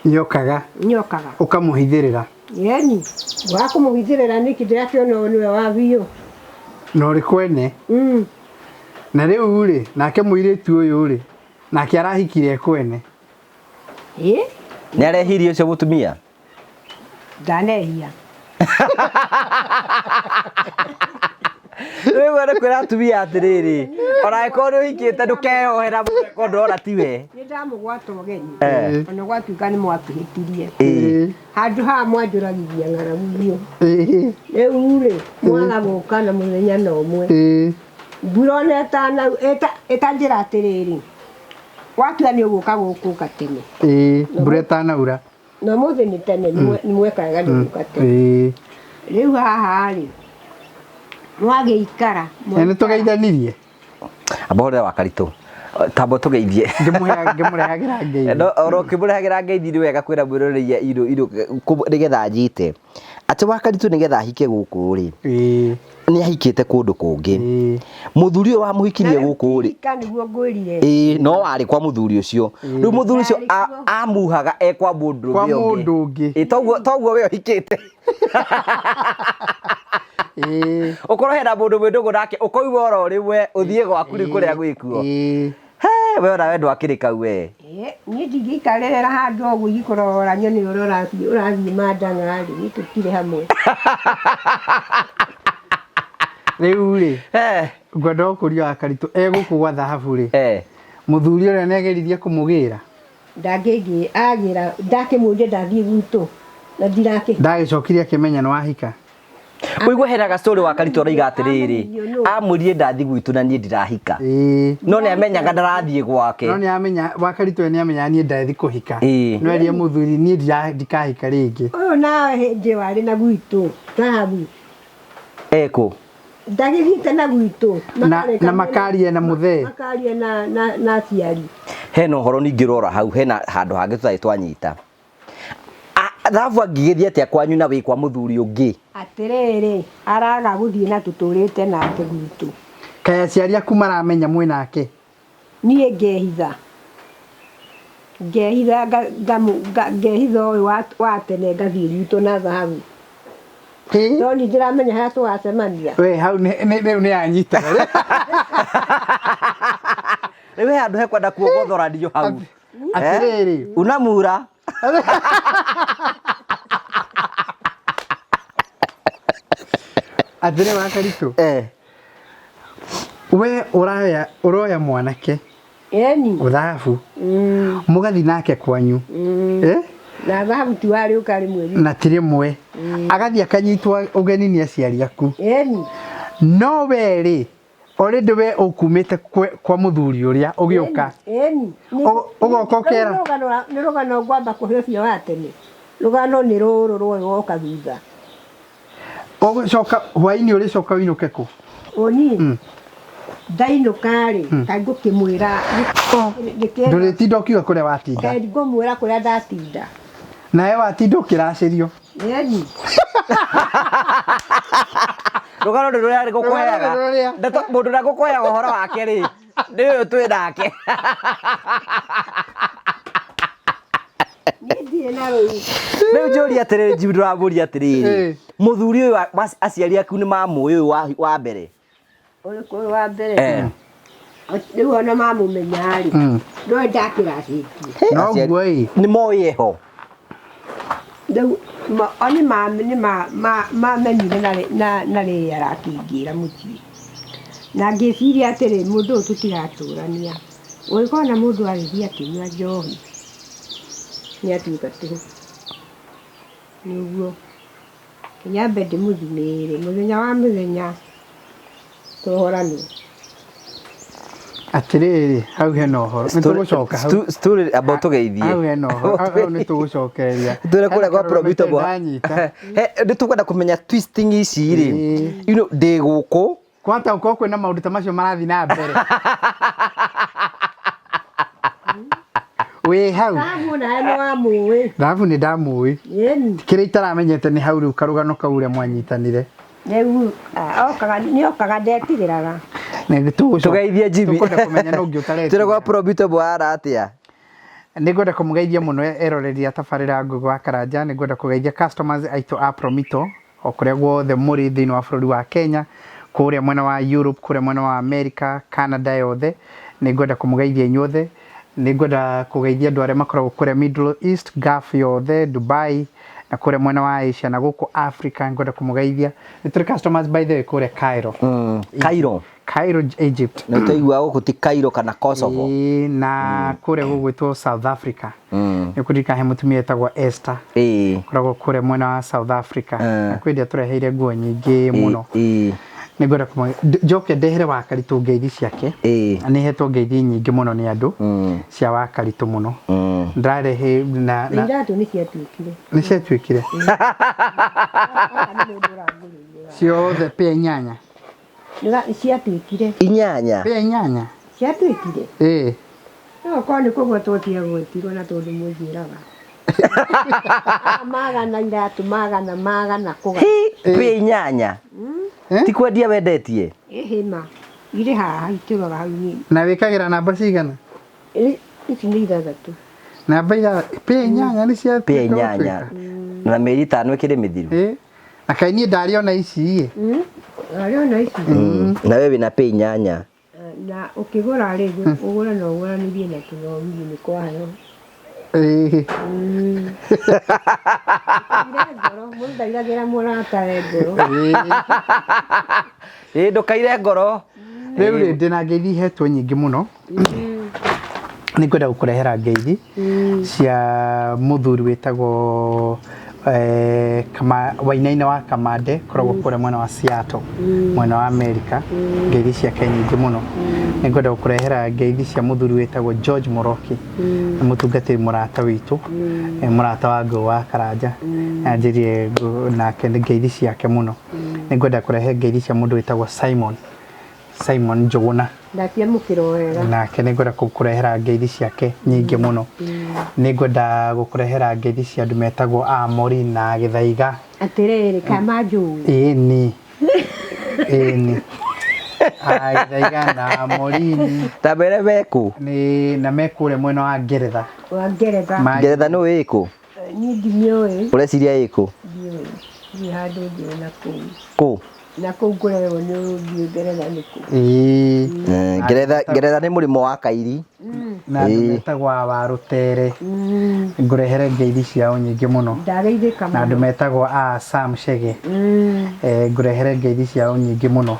Nĩokaga. Nĩokaga. Ũkamũhithĩrĩra. Yeni. Wa kũmũhithĩrĩra nĩkĩ ndĩrakĩona ũyũ nĩwe wa biũ. Na ũrĩ kwene. Na rĩu rĩ, nake mũirĩtu ũyũ rĩ, nake arahikire kwene. Ĩ? Nĩ arehirie ũcio mũtumia? Ndanehia. Rĩu nĩ kwĩra atumia atĩrĩrĩ, ona angĩkorwo nĩ ũhikĩte ndũkeyohe na mũndũ angĩkorwo ndũrona tiwe. Nĩ ndamũgwata ũgeni. Ona gwatuĩka nĩ mwakĩhĩtirie. Handũ haha mwanjũragithia ng'aragu biũ. Rĩu rĩ, mwaga gũka na mũthenya na ũmwe. Mbura ona ĩtanjĩra atĩrĩrĩ, watua nĩ ũgũka gũkũ ũka tene. Mbura ĩtanaura. Na ũmũthĩ nĩ tene, nĩ mwekaga nĩ gũka tene. Rĩu haha rĩ, mwagĩikara. Nĩ tũgeithanirie. Amba ũrĩa wa Karitũ. Tamba tũgeithie. Ngĩmũrehagĩra ngeithi. No oro ũkĩmũrehagĩra ngeithi nĩ wega kwĩra mwĩroreri irũ nĩgetha anyite. Atĩ wa Karitũ nĩgetha ahike gũkũ rĩ. Nĩ ahikĩte kũndũ kũngĩ. Mũthuri ũyũ wamũhikirie gũkũ rĩ. Hika nĩguo ngwĩrire. No warĩ kwa mũthuri ũcio. Rĩu mũthuri ũcio amuhaga e kwa mũndũ Kwa ũngĩ. mũndũ ũngĩ. Toguo we ũhikĩte. Ĩĩ. Ũkorwo hena mũndũ mwĩ ndũgũ nake ũkoiwa oro rĩmwe ũthiĩ gwaku rĩ kũrĩa gwĩkuo. Ĩĩ. He, we ona we ndwakĩrĩ kau we. Ĩ, niĩ ndingĩikarĩrĩra handũ ũguo ingĩkũrora nyone ũrĩa ũrathiĩ mandang'a-rĩ, niĩ tũtirĩ hamwe. Rĩu rĩ, Eh, ngwenda gũkũria wa Karitũ e gũkũ gwa thahabu rĩ, eh. mũthuri ũrĩa nĩageririe kũmũgĩra? Ndangĩngĩ agĩra ndakĩmũria ndathiĩ gwitũ na ndirakĩ. Ndagĩcokire akĩmenya nĩ wahika. Ũigua hena gastori wa Karitũ aroiga atĩrĩrĩ, amwĩrire ndathiĩ gwitũ na niĩ ndirahika. Ĩĩ. No nĩ amenyaga ndarathiĩ gwake. No nĩamenya wa Karitũ nĩamenya niĩ ndathiĩ kũhika. Ĩĩ. No erire mũthuri niĩ ndikahika rĩngĩ. Ũyũ nawe hĩndĩ warĩ na gwitũ thahabu Ekũ. ndagĩthiĩte na gwitũ Na makaria na mũthee. Makaria na aciari. Hena ũhoro ningĩ ũrora hau, hena handũ hangĩ tũtarĩ twanyita. Thahabu angĩgĩthiĩ atĩa kwanyu na wĩ kwa mũthuri ũngĩ? Atĩrĩrĩ, araga gũthiĩ na tũtũrĩte nake gwitũ. Kaĩ aciari aku maramenya mwĩ nake? Niĩ ngehitha. Ngehitha ngehitha ũyũ wa tene ngathiĩ gwitũ na thahabu. No niĩ ndiramenya harĩa tũgacemania. We hau rĩu nĩ anyita. Rĩu he handũ hekwenda kuogothoranio hau. Atĩrĩrĩ. Unamura. Atĩrĩ wa Karitũ. Eh. We ũroya mwanake. Eni. Thahabu. Mũgathiĩ nake kwanyu. Eh? Na thahabu ti warĩ ũka rĩmwe. Na ti rĩmwe. Agathiĩ akanyitwo ũgeni nĩ aciari aku. Eni. No we rĩ, already we ũkumĩte kwa mũthuri ũrĩa ũgĩũka. Eni. Ũgoka ũkera. Nĩ rũgano ngwamba kũhe ũcio wa tene. Rũgano nĩ rũrũ rwoĩ woka thutha. Ũgũcoka hwainĩ ũrĩcoka ũinũke kũ? Ũni. Ndainũka rĩ, kaĩ ngũkĩmwĩra. Ndũrĩtinda ũkiuga kũrĩa watinda. Kaĩ ngũmwĩra kũrĩa ndatinda. Nawe watinda ũkĩracĩrio. Eni. Rũgano nĩ rũrĩa ngũkũheaga. Mũndũ ũrĩa ngũkũheaga ũhoro wake rĩ, nĩ ũyũ twĩ nake. Rĩu njũria atĩrĩrĩ, Jimmy ndũramũria atĩrĩrĩ, mũthuri ũyũ aciari aku nĩ mamũĩ ũyũ wa mbere? Ũrĩkũ ũyũ wa mbere? Rĩu ona mamũmenya rĩ, no ndakĩracĩtie. Noguo ĩ. Nĩ moĩ eho. Rĩu o nĩ mamenyire na rĩrĩa arakĩingĩra mũciĩ. Na ngĩciria atĩrĩ, mũndũ ũyũ tũtiratũrania. Ũngĩkorwo na mũndũ agĩthiĩ akĩnyua njohi, nĩ atuĩka tũhũ. Nĩguo nyambe ndĩmũthimĩre mũthenya wa mũthenya tũhorane. Atĩrĩrĩ, hau hena ũhoro. Nĩ tũgũcoka hau. Story amba ũtũgeithie. Hau hena ũhoro. Hau nĩ tũgũcokereria. Twĩre kũrĩa gwa Promito bwa. Ndanyita. Nĩ tũkwenda kũmenya twisting ici rĩ. You know, ndĩ gũkũ. Kwata ũkorwo kwĩna maũndũ ta macio marathiĩ na mbere. Wĩ hau. Thahabu nawe nĩ wamũĩ. Thahabu nĩ ndamũĩ. Ĩni. Kĩrĩa itaramenyete nĩ hau rĩu karũgano kau ũrĩa mwanyitanire. Rĩu okaga nĩ okaga ndetigĩraga. Tũgeithie Jimmy. Tũkwenda kũmenya nũ ũngĩ ũtaretigĩra. Twĩre gwa Promito bwana atĩa? Nĩ ngwenda kũmũgeithia mũno eroreri a tabarĩra Ngũgĩ wa Karanja. Nĩ ngwenda kũgeithia customers aitũ a Promito o kũrĩa guothe mũrĩ thĩinĩ wa bũrũri wa Kenya, kũrĩa mwena wa Europe, kũrĩa mwena wa America, Canada yothe. Nĩ ngwenda kũmũgeithia inyuothe. Nĩ ngwenda kũgeithia andũ arĩa makoragwo kũrĩa Middle East, Gulf yothe, Dubai, na kũrĩa mwena wa Asia na gũkũ Africa. Ngwenda kũmũgeithia. Nĩ tũrĩ customers by the way kũrĩa Cairo. Cairo. Cairo, Egypt. Na twaigua gũkũ ti Cairo kana Kosovo. Na kũrĩa gũgwĩtwo South Africa. Nĩ kũririkana he mũtumia etagwo Esther. Koragwo kũrĩa mwena wa South Africa. Na kwĩ hĩndĩ atũreheire nguo nyingĩ mũno. Nĩ ngwenda njoke ndehere wa Karitũ ngeithi ciake. Nĩ hetwo ngeithi nyingĩ mũno nĩ andũ cia wa Karitũ mũno. Ndĩrarehe na Iratũ nĩ ciatuĩkire. Nĩ ciatuĩkire. Ciothe pĩa inyanya. Ciatuĩkire. Inyanya. Pĩa inyanya. Ciatuĩkire. Ĩĩ. No korwo nĩ kũgwetwo ciagwetirwo na tondũ mũnjĩraga. Magana iratũ magana magana kũgana. Pĩa inyanya. Ti kwendia wendetie? Ĩhĩ ma. Irĩ haha itũraga hau niĩ. Na wĩkagĩra namba cigana? Ici nĩ ithathatũ. Namba ithathatũ. Pĩa inyanya nĩ ciatuĩka. Pĩa inyanya. Na mĩeri ĩtano ĩkĩrĩ mĩthiru. Ĩĩ. Na kaĩ niĩ ndarĩ ona ici ĩ. Arĩ ona ici. Na wewe wĩna pay nyanya. Na ũkĩgũra rĩ, ũgũre na ũgũranĩrie na tũnomi nĩ kwaheho. Ĩĩ. Ire ngoro, mũndũ ndairagĩra mũratawe ngoro. Ĩĩ ndũkaire ngoro. Rĩu rĩ ndĩna ngeithi hetwo nyingĩ mũno. Nĩ ngwenda gũkũrehera ngeithi cia mũthuri wĩtagwo Wainaina wa Kamande, koragwo kũrĩa mwena wa Seattle, mwena wa America. Ngeithi ciake nyingĩ mũno. Nĩ ngwenda gũkũrehera ngeithi cia mũthuri wĩtagwo George Moroki, nĩ mũtungatĩri mũrata witũ, mũrata wa Ngũ wa Karanja. Anjĩrie nake nĩ ngeithi ciake mũno. Nĩ ngwenda kũrehe ngeithi cia mũndũ wĩtagwo Simon Simon Njũgũna. Ndaciamũkĩra o wega. Nake nĩ ngwenda gũkũrehera ngeithi ciake nyingĩ mũno. Nĩ ngwenda gũkũrehera ngeithi cia andũ metagwo Amori na Gĩthaiga. Atĩrĩrĩ, kana manjũĩ. Ĩni. Ĩni. Gĩthaiga na Amorini. Ta mbere mekũ? Nĩ na me kũrĩa mwena wa Ngeretha. Wa Ngeretha. Ngeretha nĩ ĩkũ? Niĩ ndimĩũĩ. Ũreciria ĩkũ? Ndiũĩ. Ndirĩ handũ njũĩ na kũu. Kũ? Na kũu ngũrerwo nĩ ũthiĩ Ngeretha nĩ kũ? Ĩĩ. Ngeretha, Ngeretha nĩ mũrĩmo wa Kairi. Na andũ metagwo a Warũtere. Ngũrehere ngeithi ciao nyingĩ mũno. Ndageithĩka Na andũ mũno. metagwo a Sam Chege. Ngũrehere ngeithi ciao nyingĩ mũno.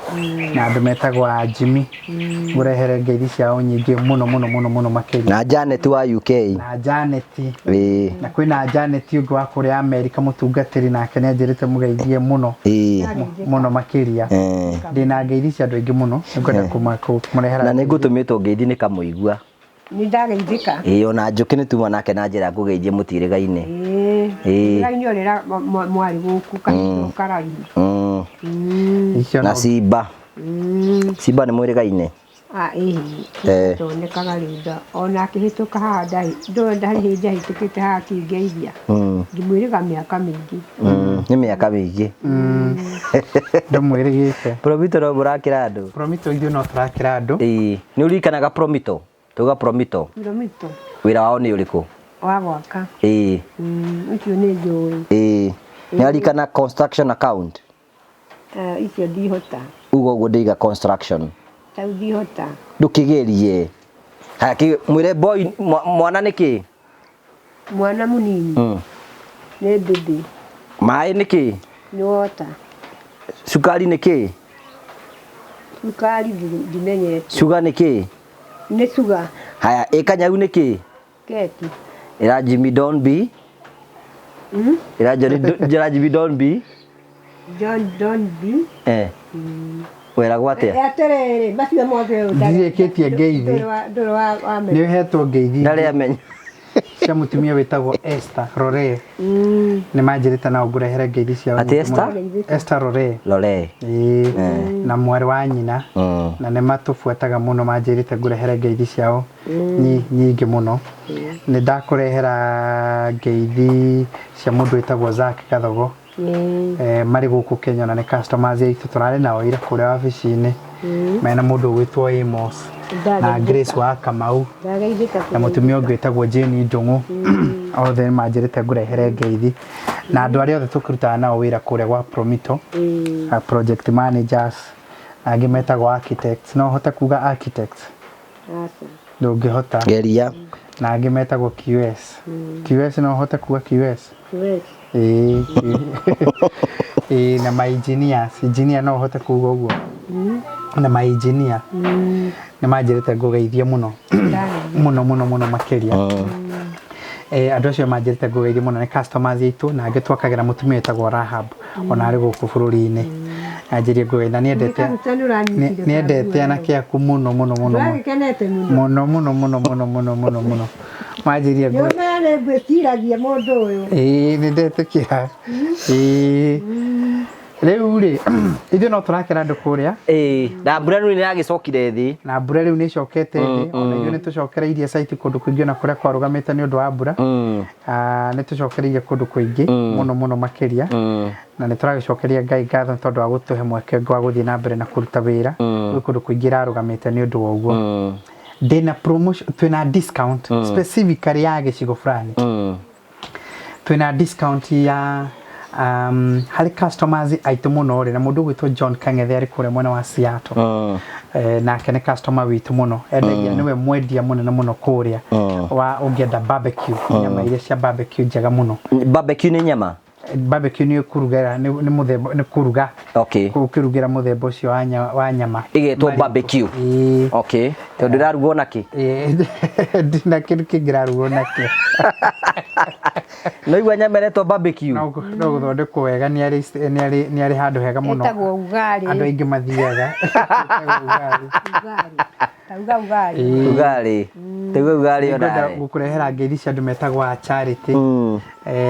Na andũ metagwo a Jimmy. Ngũrehere ngeithi ciao nyingĩ mũno mũno mũno mũno makĩria. Na Janet wa UK. Na Janet. Ĩĩ. Na kwĩna Janet ũngĩ wa kũrĩa Amerika mũtungatĩri, nake nĩ anjĩrĩte mũgeithie mũno. Ĩĩ. Mũno makĩria. Ndĩna ngeithi cia andũ aingĩ mũno, nĩngwenda kũmũrehera. Na nĩ ngũtũmĩtwo ngeithi nĩ Kamũigua. Nĩ ndageithĩka. Ĩĩ ona Njũkĩ nĩ tuma nake na njĩra ngũgeithie mũtirĩga-inĩ. Ĩĩ. Ĩĩ. Mũtirĩga-inĩ ũrĩa mwarĩ gũkũ kahinda karaihu. Icio Na Simba. Simba nĩ mwĩrĩga-inĩ. Ĩĩ. Tonekaga rĩu nda. Ona akĩhĩtũka haha ndarĩ, ndũĩ ndarĩ hĩndĩ ahĩtũkĩte haha akĩngeithia. Ndimwĩrĩga mĩaka mĩingĩ. Nĩ mĩaka mĩingĩ. Ndũmwĩrĩgĩte. Promito no mũrakĩra andũ. Promito ithuĩ no tũrakĩra andũ. Ĩĩ. Nĩ ũririkanaga Promito? Tuga Promito. Promito. Wĩra wao nĩ ũrĩkũ? Wa gwaka. Ĩĩ. Ũcio nĩ njũĩ. Ĩĩ. Nĩ ũririkana construction account? Icio ndihota. Uga ũguo ndĩiga construction. Tau ndihota. Ndũkĩgerie. Haya, mwĩre boy, mwana nĩ kĩ? Mwana mũnini. Nĩ baby. Maĩ nĩ kĩ? Nĩ water. Cukari nĩ kĩ? Cukari ndimenyete. Sugar nĩ kĩ? Nĩ sugar. Haya, ĩ kanyau nĩ kĩ? Keki. Ĩra Jimmy don't be. Ĩra Johnny, ĩra Jimmy don't be. John don't be. Weragwo atĩa? Atĩrĩrĩ, macio mothe ũyũ ndarĩ- Ndirĩkĩtie ngeithi. Ndũrĩ wa menya. Nĩ ũhetwo ngeithi. Ndarĩ amenya. Cia mũtumia wĩtagwo Esther Rore. Nĩ manjĩrĩte nao ngũrehere ngeithi ciao. Atĩ Esther? Esther Rore. Rore. Ĩĩ. Na mwarĩ wa nyina. Na nĩ matũbuataga mũno, manjĩrĩte ngũrehere ngeithi ciao nyingĩ mũno. Nĩ ndakũrehera ngeithi cia mũndũ wĩtagwo Zack Gathogo. Marĩ gũkũ Kenya na nĩ customers aitũ tũrarĩ nao ira kũrĩa wabici-inĩ. Mena mũndũ ũgwĩtwo Amos na Grace wa Kamau na mũtumia ũngĩ wĩtagwo Jane Ndung'u. Othe nĩ manjĩrĩte ngũrehere ngeithi. Na andũ arĩa othe tũkĩrutaga nao wĩra kũrĩa gwa Promito, project managers, na angĩ metagwo architects. No ũhote kuga architects? Ndũngĩhota. Geria. Na angĩ metagwo QS. QS no ũhote kuga QS? QS. Ĩĩ. Ĩĩ, na ma engineers. Engineer no ũhote kuga ũguo. Na ma engineer. Nĩ manjĩrĩte ngũgeithie mũno. Mũno mũno mũno makĩria. Andũ acio manjĩrĩte ngũgeithie mũno nĩ customers aitũ, na angĩ twakagĩra mũtumia wĩtagwo Rahab, ona arĩ gũkũ bũrũri-inĩ. Anjĩrie ngũgeithie, na nĩendete anake aku mũno mũno mũno mũno. Mũno mũno mũno mũno mũno mũno mũno. Manjĩrie ngũ- Nĩũmenya nĩ ngwĩciragia mũndũ ũyũ. Ĩĩ, nĩ ndetĩkĩra. Ĩĩ. Rĩu rĩ, ithuĩ no tũrakĩra andũ kũrĩa. Ĩĩ, na mbura rĩu nĩ yagĩcokire thĩ. Na mbura rĩu nĩ ĩcokete thĩ, ona ithuĩ nĩ tũcokereirie site kũndũ kũingĩ ona kũrĩa kwarũgamĩte nĩ ũndũ wa mbura. Nĩ tũcokereirie kũndũ kũingĩ mũno mũno makĩria. Na nĩ tũragĩcokeria Ngai ngatho nĩ tondũ wa gũtũhe mweke wa gũthiĩ na mbere na kũruta wĩra. Gwĩ kũndũ kũingĩ ĩrarũgamĩte nĩ ũndũ wa ũguo. Ndĩna promotion, twĩna discount specifically ya gĩcigo fulani. Twĩna discount ya Harĩ customers aitũ mũno rĩ, na mũndũ ũgwĩtwo John Kang'ethe arĩ kũrĩa mwena wa Seattle. Nake nĩ customer witũ mũno, endagia, nĩwe mwendia mũnene mũno kũrĩa wa ũngĩenda barbecue, nyama iria cia barbecue njega mũno. Barbecue nĩ nyama? Barbecue nĩ kũrugĩra, nĩ mũthemba, nĩ kũruga. Ũkĩrugĩra mũthemba ũcio wa nyama. Ĩgetwo Marigũ. Barbecue? Ĩĩ. Okay, tondũ ĩrarugwo na kĩ? Ĩĩ, ndina kĩndũ kĩngĩ ĩrarugwo nakĩo. No igua nyama ĩretwo barbecue. No gũthondekwo wega, nĩ arĩ handũ hega mũno. Ĩtagwo ugali. Andũ aingĩ mathiaga. Ĩtagwo ugali. Ugali. Tauga ugali. Ĩĩ. Ugali tauga ugali. Nĩngwenda Onawe. gũkũrehera ngeithi cia andũ metagwo a Charity.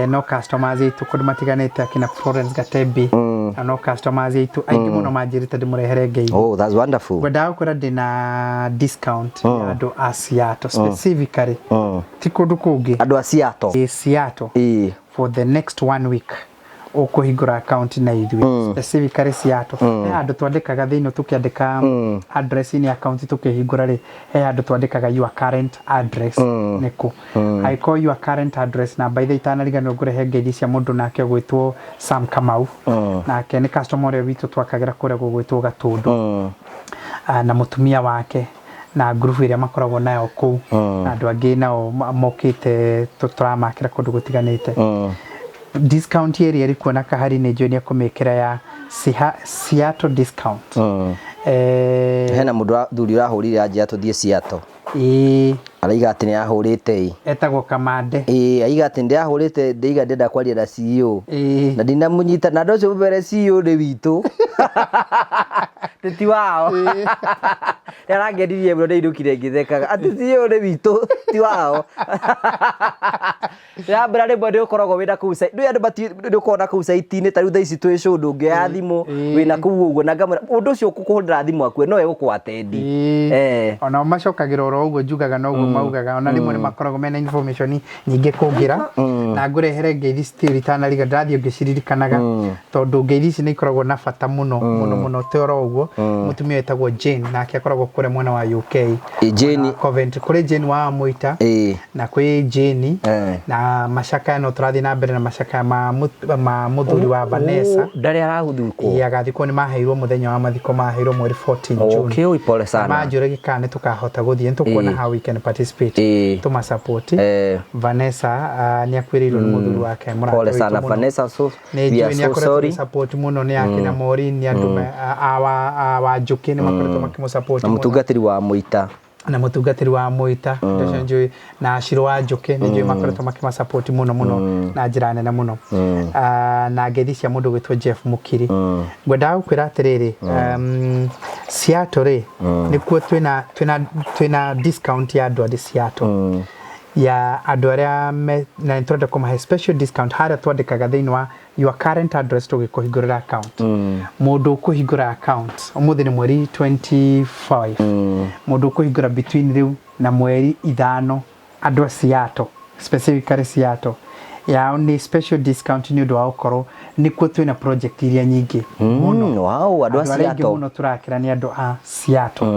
No customers aitũ kũndũ matiganĩte, akina Florence Gatembi, na no customers aitũ aingĩ mũno manjĩrĩte ndĩmũrehere ngeithi. Oh, that's wonderful. Ngwendaga gũkwĩra ndĩna discount ya andũ a Seattle specifically, ti kũndũ kũngĩ. Andũ a Seattle? Ĩ, Seattle. For the next one week ũkũhingũra account na ithuĩ, specifically Seattle, he handũ twandĩkaga thĩinĩ, tũkĩandĩka address-inĩ account tũkĩhingũra rĩ, he handũ twandĩkaga your current address nĩkũ. Angĩkorwo your current address, na by the itanariganĩrwo, ngũrehe ngeithi cia mũndũ nake ũgwĩtwo Sam Kamau. Nake nĩ customer ũrĩa witũ twakagĩra kũrĩa gũgwĩtwo Gatũndũ. Ah, na mũtumia wake na ngurubu ĩrĩa makoragwo nayo kũu, na andũ angĩ nao mokĩte tũramakĩra kũndũ gũtiganĩte. Discount ĩrĩa ĩrĩ kuo na kahari nĩ njũĩ nĩ ekũmĩkĩra ya Seattle discount. Hena mũndũ thuri ũrahũrire anjĩra tũthiĩ Seattle. Araiga atĩ nĩ ahũrĩte ĩ. Etagwo Kamande. Ĩ, aiga atĩ ndĩrahũrĩte, ndĩiga ndĩrenda kwaria na CEO. Na ndinamũnyita na andũ acio mbere, CEO nĩ witũ, ti wao. Nĩ arangenirie mũno, ndĩinũkire ngĩthekaga atĩ CEO nĩ witũ ti wao. Ndĩrambĩra rĩmwe nĩ ũkoragwo wĩna kũu ndũĩ andũ nĩ ũkoragwo na kũu site-inĩ, ta rĩu thaa ici twĩ show, ndũngĩoya thimũ wĩna kũu ũguo, na ngamwĩra ũndũ ũcio ũkũhũrĩra thimũ akue no egũkũ-attend. Onao macokagĩra oro ũguo njugaga noguo maugaga, ona rĩmwe nĩ makoragwo mena information nyingĩ kũngĩra. Na ngũrehere ngeithi still itanariga, ndĩrathiĩ ngĩciririkanaga, tondũ ngeithi ici nĩ ikoragwo na bata mũno mũno mũno. Ti oro ũguo, mũtumia wĩtagwo Jane nake akoragwo kũrĩa mwena wa UK. Ĩ, Jane. Mwena wa Coventry. Kũrĩ Jane wa Mũita na kwĩ Jane na macakaya, no tũrathiĩ na mbere na macakaya ma mũthuri wa Vanessa. Oh, ndarĩ arathikwo? Ĩĩ, agathikwo, nĩ maheirwo mũthenya wa mathiko, maheirwo mweri 14 June. Okay, oi, pole sana. Manjũragia kana nĩ tũkahota gũthiĩ, nĩ tũkuona how we can participate, tũma support. Vanessa nĩ akuĩrĩirwo nĩ mũthuri wake, mũrata Pole witũ sana mũno. Vanessa, so Nĩ we njũĩ are nĩ so akoretwo sorry. support mũno nĩ akina Maureen, nĩ andũ a wa Njũkĩ nĩ makoretwo makĩmũ support Na mũno. mũtungatĩri wa Mũita. Na mũtungatĩri wa Mũita, ũcio njũĩ, na Shiro wa Njũkĩ nĩ njũĩ makoretwo makĩma support mũno mũno na njĩra nene mũno. Ah, na ngeithi cia mũndũ gwĩtwo Jeff Mukiri. Ngwendaga gũkwĩra atĩrĩrĩ, Seattle rĩ, nĩkuo twĩna discount ya andũ arĩ Seattle, ya andũ arĩa na nĩ tũrenda kũmahe special discount. Harĩa twandĩkaga thĩinĩ wa your current address tũgĩkũhingũrĩra account, mũndũ ũkũhingũra account ũmũthĩ nĩ mweri 25, mũndũ ũkũhingũra between rĩu na mweri 5, andũ a Seattle, specifically Seattle, yao nĩ special discount nĩ ũndũ wa gũkorwo nĩkuo twĩna project iria nyingĩ mũno. Wow, andũ a Andũ arĩa aingĩ Seattle. mũno tũrakĩra nĩ andũ a Seattle,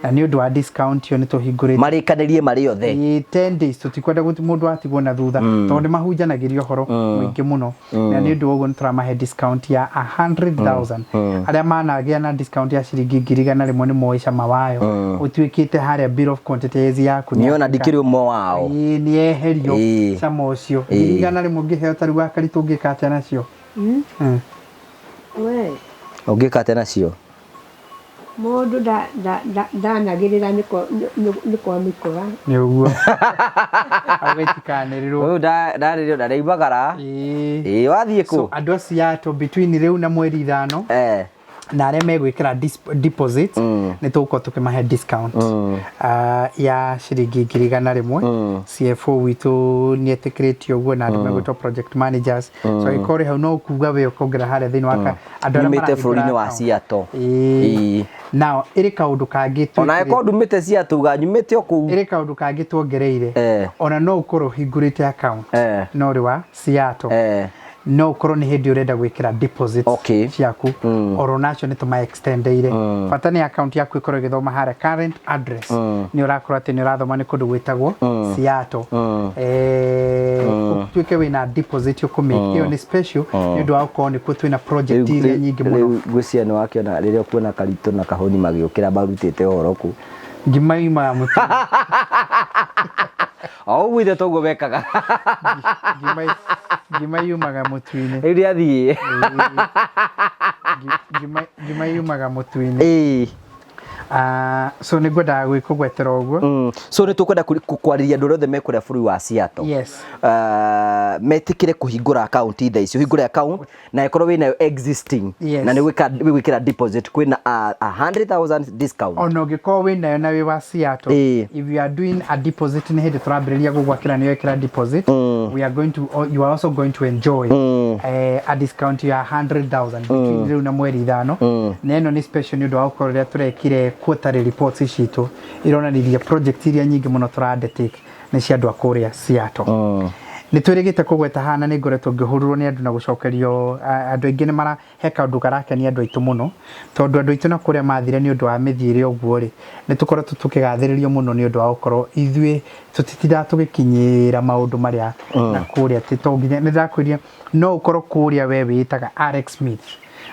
na nĩ ũndũ wa discount ĩyo nĩ tũhingũrĩte Marĩkanĩrie marĩ othe. Ĩĩ, 10 days, tũtikwenda mũndũ atigwo na thutha, tondũ nĩ mahunjanagĩria ũhoro mũingĩ mũno, na nĩ ũndũ wa ũguo nĩ tũramahe discount ya 100,000. Arĩa managĩa na discount ya ciringi 100,000 nĩ moĩ cama wayo, ũtuĩkĩte harĩa bill of quantities yaku nĩ Niona yatuĩka- ndikĩrĩ ũmwe wao. Ĩĩ, nĩ yeherio cama ũcio. 100,000 ũngĩheo ta rĩu wakari, tũngĩka atĩa nacio? We. Ũngĩka atĩa nacio? Mũndũ ndanagĩrĩra nĩ kwa mĩkora. Nĩ ũguo agĩtikanĩrĩrwo. Ũyũ ndarĩrio ndarĩimagara. Ĩĩ, wathiĩ So kũ? andũ a Seattle, between rĩu na mweri 5, na arĩa megwĩkĩra deposit, nĩ tũgũkorwo tũkĩmahe discount ya ciringi 100,000. CFO witũ nĩ etĩkĩrĩtio ũguo na andũ megwĩtwo project managers, so angĩkorwo ũrĩ hau no kuga we ũkongerera harĩa thĩinĩ wa andũ arĩa Nyumĩte marahingũra bũrũri-inĩ wa account. Seattle. Ĩĩ. Now ĩrĩ kaũndũ kangĩ Ona angĩkorwo ndumĩte Seattle, uga nyumĩte o kũu. Ĩrĩ kaũndũ kangĩ tuongereire. Ona no ũkorwo ũhingũrĩte account no ũrĩ wa Seattle. No ũkorwo nĩ hĩndĩ ũrenda gwĩkĩra deposit ciaku, oro nacio nĩ tũma extendeire. Bata nĩ account yaku ĩkorwo ĩgĩthoma harĩa current address, nĩ ũrakorwo atĩ nĩ ũrathoma nĩ kũndũ gwĩtagwo Seattle. Ũtuĩke wĩna deposit ũkũmake, ĩyo nĩ special nĩ ũndũ wa gũkorwo nĩkuo twĩna project iria nyingĩ mũno. Rĩu ngwĩciria nĩ wakĩona rĩrĩa ũkuona Karitũ na Kahũni magĩũkĩra marutĩte ũhoro kũ. Ngima yumaga mũtu. O ũguo ithe toguo mekaga. Ngima yumaga mũtu-inĩ. Rĩu nĩathiĩ. Ngima yumaga mũtu-inĩ. So nĩ ngwendaga gwĩkũgwetera ũguo. So nĩ tũkwenda kwarĩria andũ arĩa othe me kũrĩa bũrũri wa Seattle. Yes. Metĩkĩre kũhingũra account thaa ici, ũhingũre account na ĩkorwo wĩnayo existing. Yes. Na nĩ gwĩkĩra deposit kwĩna a 100,000 discount. Ona ũngĩkorwo wĩnayo na wĩ wa Seattle, if you are doing a deposit, nĩ hĩndĩ tũrambĩrĩria gũgwakĩra nĩyo ĩkĩra deposit, we are going to, you are also going to enjoy a discount ya 100,000 between rĩu na mweri 5. Na ĩno nĩ special nĩ ũndũ wa gũkorwo rĩrĩa tũrekire quarterly reports citũ ironanirie project iria nyingĩ mũno tũra undertake nĩ cia andũ a kũrĩa Seattle. Nĩ twĩrĩgĩte kũgweta haha na nĩ ngoretwo ngĩhũrĩrwo nĩ andũ na gũcokerio andũ aingĩ nĩ mara he kaũndũ karakenia andũ aitũ mũno, tondũ andũ aitũ na kũrĩa mathire nĩ ũndũ wa mĩthiĩre ũguo rĩ, nĩ tũkoretwo tũkĩgathĩrĩrio mũno nĩ ũndũ wa gũkorwo ithuĩ tũtitindaga tũgĩkinyĩra maũndũ marĩa na kũrĩa atĩ to nginya nĩ ndakwĩria no ũkorwo kũrĩa we wĩtaga Alex Smith,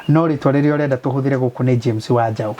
no rĩtwa rĩrĩa ũrenda tũhũthĩre gũkũ nĩ James Wanjaũ.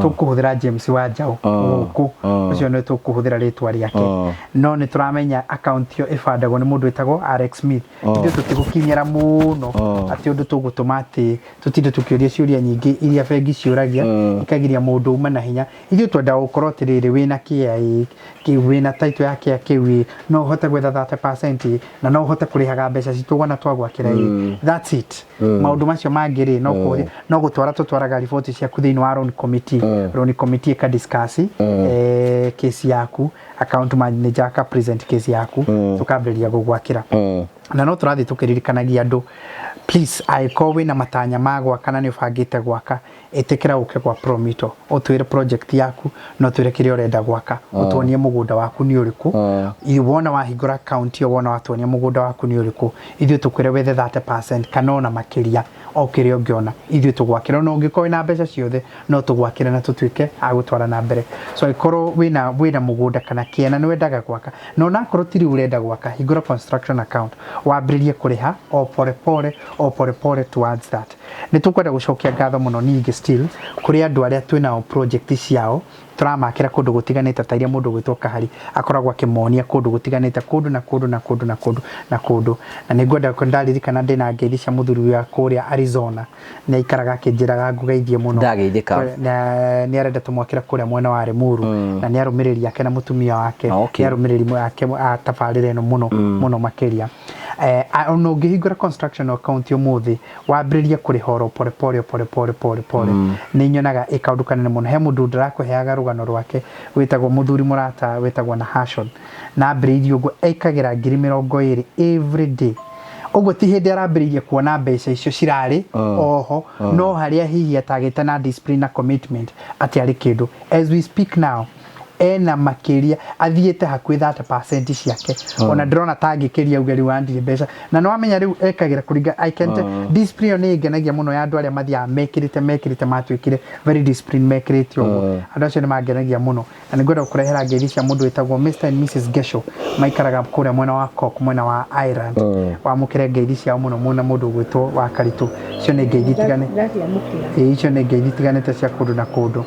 Tũkũhũthĩra James Wanjaũ gũkũ, ũcio nĩ tũkũhũthĩra rĩtwa rĩake, no nĩ tũramenya account ĩyo ĩbandagwo nĩ mũndũ wĩtagwo Alex Smith. Ithuĩ tũtigũkinyĩra mũno atĩ ũndũ tũgũtũma atĩ tũtinde tũkĩũria ciũria nyingĩ iria bengi ciũragia ikagiria mũndũ uma na hinya. Ithuĩ twendaga gũkorwo atĩrĩrĩ, wĩna kĩa wĩna title ya kĩa kĩu, no ũhote gwetha 30% na no ũhote kũrĩhaga mbeca citũ wona twagwakĩra ĩ, that's it. Maũndũ macio mangĩ rĩ, no kũria no gũtwara tũtwaraga riboti ciaku thĩinĩ wa loan committee. Loan committee ĩka discuss case yaku, account manager aka present case yaku, tũkambĩrĩria gũgwakĩra. Na no tũrathiĩ tũkĩririkanagia andũ, please, angĩkorwo wĩna matanya ma gwaka na nĩ ũbangĩte gwaka, ĩtĩkĩra ũke gwa Promito, ũtwĩre project yaku na ũtwĩre kĩrĩa ũrenda gwaka, ũtuonie mũgũnda waku nĩ ũrĩkũ. Wona wahingũra account ĩyo, wona watuonia mũgũnda waku nĩ ũrĩkũ, ithuĩ tũkwĩre wethe 30% kana ona makĩria, o kĩrĩa ũngĩona ithuĩ tũgwakĩra. Ona ũngĩkorwo wĩna mbeca ciothe, no tũgwakĩre na tũtuĩke a gũtwara na mbere. So angĩkorwo wĩna mũgũnda kana kĩana nĩ wendaga gwaka, na onakorwo ti rĩu ũrenda gwaka, hingũra construction account, wambĩrĩrie kũrĩha o pole pole, o pole pole towards that. Nĩ tũkwenda gũcokia ngatho mũno ningĩ still kũrĩ andũ arĩa twĩnao project ciao tũramakĩra kũndũ gũtiganĩte, ta iria mũndũ gwĩtwo Kahari akoragwo akĩmonia kũndũ gũtiganĩte, kũndũ na kũndũ na kũndũ na kũndũ na kũndũ. Na nĩ ngwenda ndaririkana ndĩna ngeithi cia mũthuri wa kũrĩa Arizona, nĩ aikaraga akĩnjĩraga ngũgeithie mũno. Ndageithĩka. Na nĩ arenda tũmwakĩra kũrĩa mwena wa Limuru, na nĩ arũmĩrĩri ake na mũtumia wake, nĩ arũmĩrĩri ake a tabarĩra ĩno mũno mũno makĩria. Ona ũngĩhingũra construction account ũmũthĩ, wambĩrĩrie kũrĩha oro pole pole pole pole pole pole, nĩ nyonaga ĩ kaũndũ kanene mũno. He mũndũ ndĩrakũheaga rũgano rwake wĩtagwo mũthuri mũrata wĩtagwo Nahashon, na ambĩrĩirie ũguo ekagĩra 20,000 every day. Ũguo ti hĩndĩ arambĩrĩirie kuona mbeca icio cirarĩ oho, no harĩa hihi atagĩte na discipline na commitment atĩ arĩ kĩndũ. As we speak now, ena makĩria athiĩte hakuhĩ 30% ciake. Ona ndĩrona ta angĩkĩria auge rĩu andirĩ mbeca na nĩ wamenya rĩu ekagĩra kũringa. I can tell discipline ĩyo nĩ ĩngenagia mũno ya andũ arĩa mathiaga mekĩrĩte matuĩkire very discipline mekĩrĩte ũguo. Andũ acio nĩ mangenagia mũno, na nĩ ngwenda gũkũrehera ngeithi cia mũndũ wĩtagwo Mr and Mrs Gesho, maikaraga kũrĩa mwena wa Cork, mwena wa Ireland. Wamũkĩre ngeithi ciao mũno mũno mũndũ ũgwĩtwo wa Karitũ. Icio nĩ ngeithi tigane. Ndaciamũkĩra. Ĩĩ, icio nĩ ngeithi itiganĩte cia kũndũ na kũndũ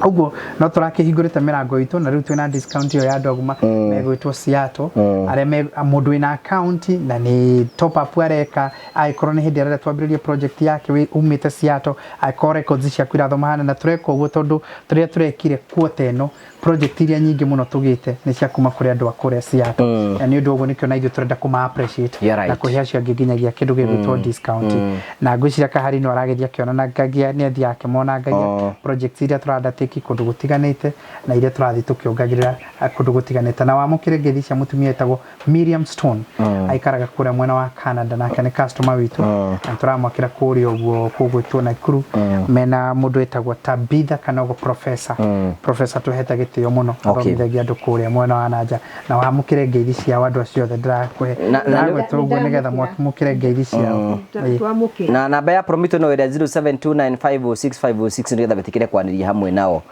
ũguo. No tũrakĩhingũrĩte mĩrango itũ, na rĩu twĩna discount ĩyo ya andũ aguma megwĩtwo Seattle, arĩa me mũndũ wĩna account na nĩ top up areka, angĩkorwo nĩ hĩndĩ arenda twambĩrĩrie project yake umĩte Seattle, angĩkorwo records ciaku irathoma hana. Na tũreka ũguo tondũ tũrĩa tũrekire quarter ĩno, project iria nyingĩ mũno tũgĩte nĩ cia kuma kũrĩ andũ a kũrĩa Seattle, na nĩ ũndũ ũguo nĩkĩo na ithuĩ tũrenda kũma appreciate You're right. na kũhe acio angĩ nginyagia kĩndũ gĩgwĩtwo discount. Na ngwĩciria Kahari no aragĩthiĩ akĩonanangagia, nĩ athiaga akĩmonangagia project iria tũra undertake. Mozambique kũndũ gũtiganĩte na iria tũrathiĩ tũkĩongagĩrĩra kũndũ gũtiganĩte. Na wamũkĩre ngeithi cia mũtumia wĩtagwo Miriam Stone, aikaraga kũrĩa mwena wa Canada, nake nĩ customer witũ na tũramwakĩra kũrĩa ũguo kũgwĩtwo Nakuru, mena mũndũ wĩtagwo Tabitha Kanogo professor. Professor tũhete gĩtĩo mũno, athomithagia andũ kũrĩa mwena wa nanja. Na wamũkĩre ngeithi ciao andũ acio othe ndĩrakũhe ndĩragweta ũguo nĩgetha mwamũkĩre ngeithi ciao. Twamũkĩra. Na namba ya Promito no ĩrĩa 0729506506 nĩgetha wĩtĩkĩre kwanĩria hamwe nao.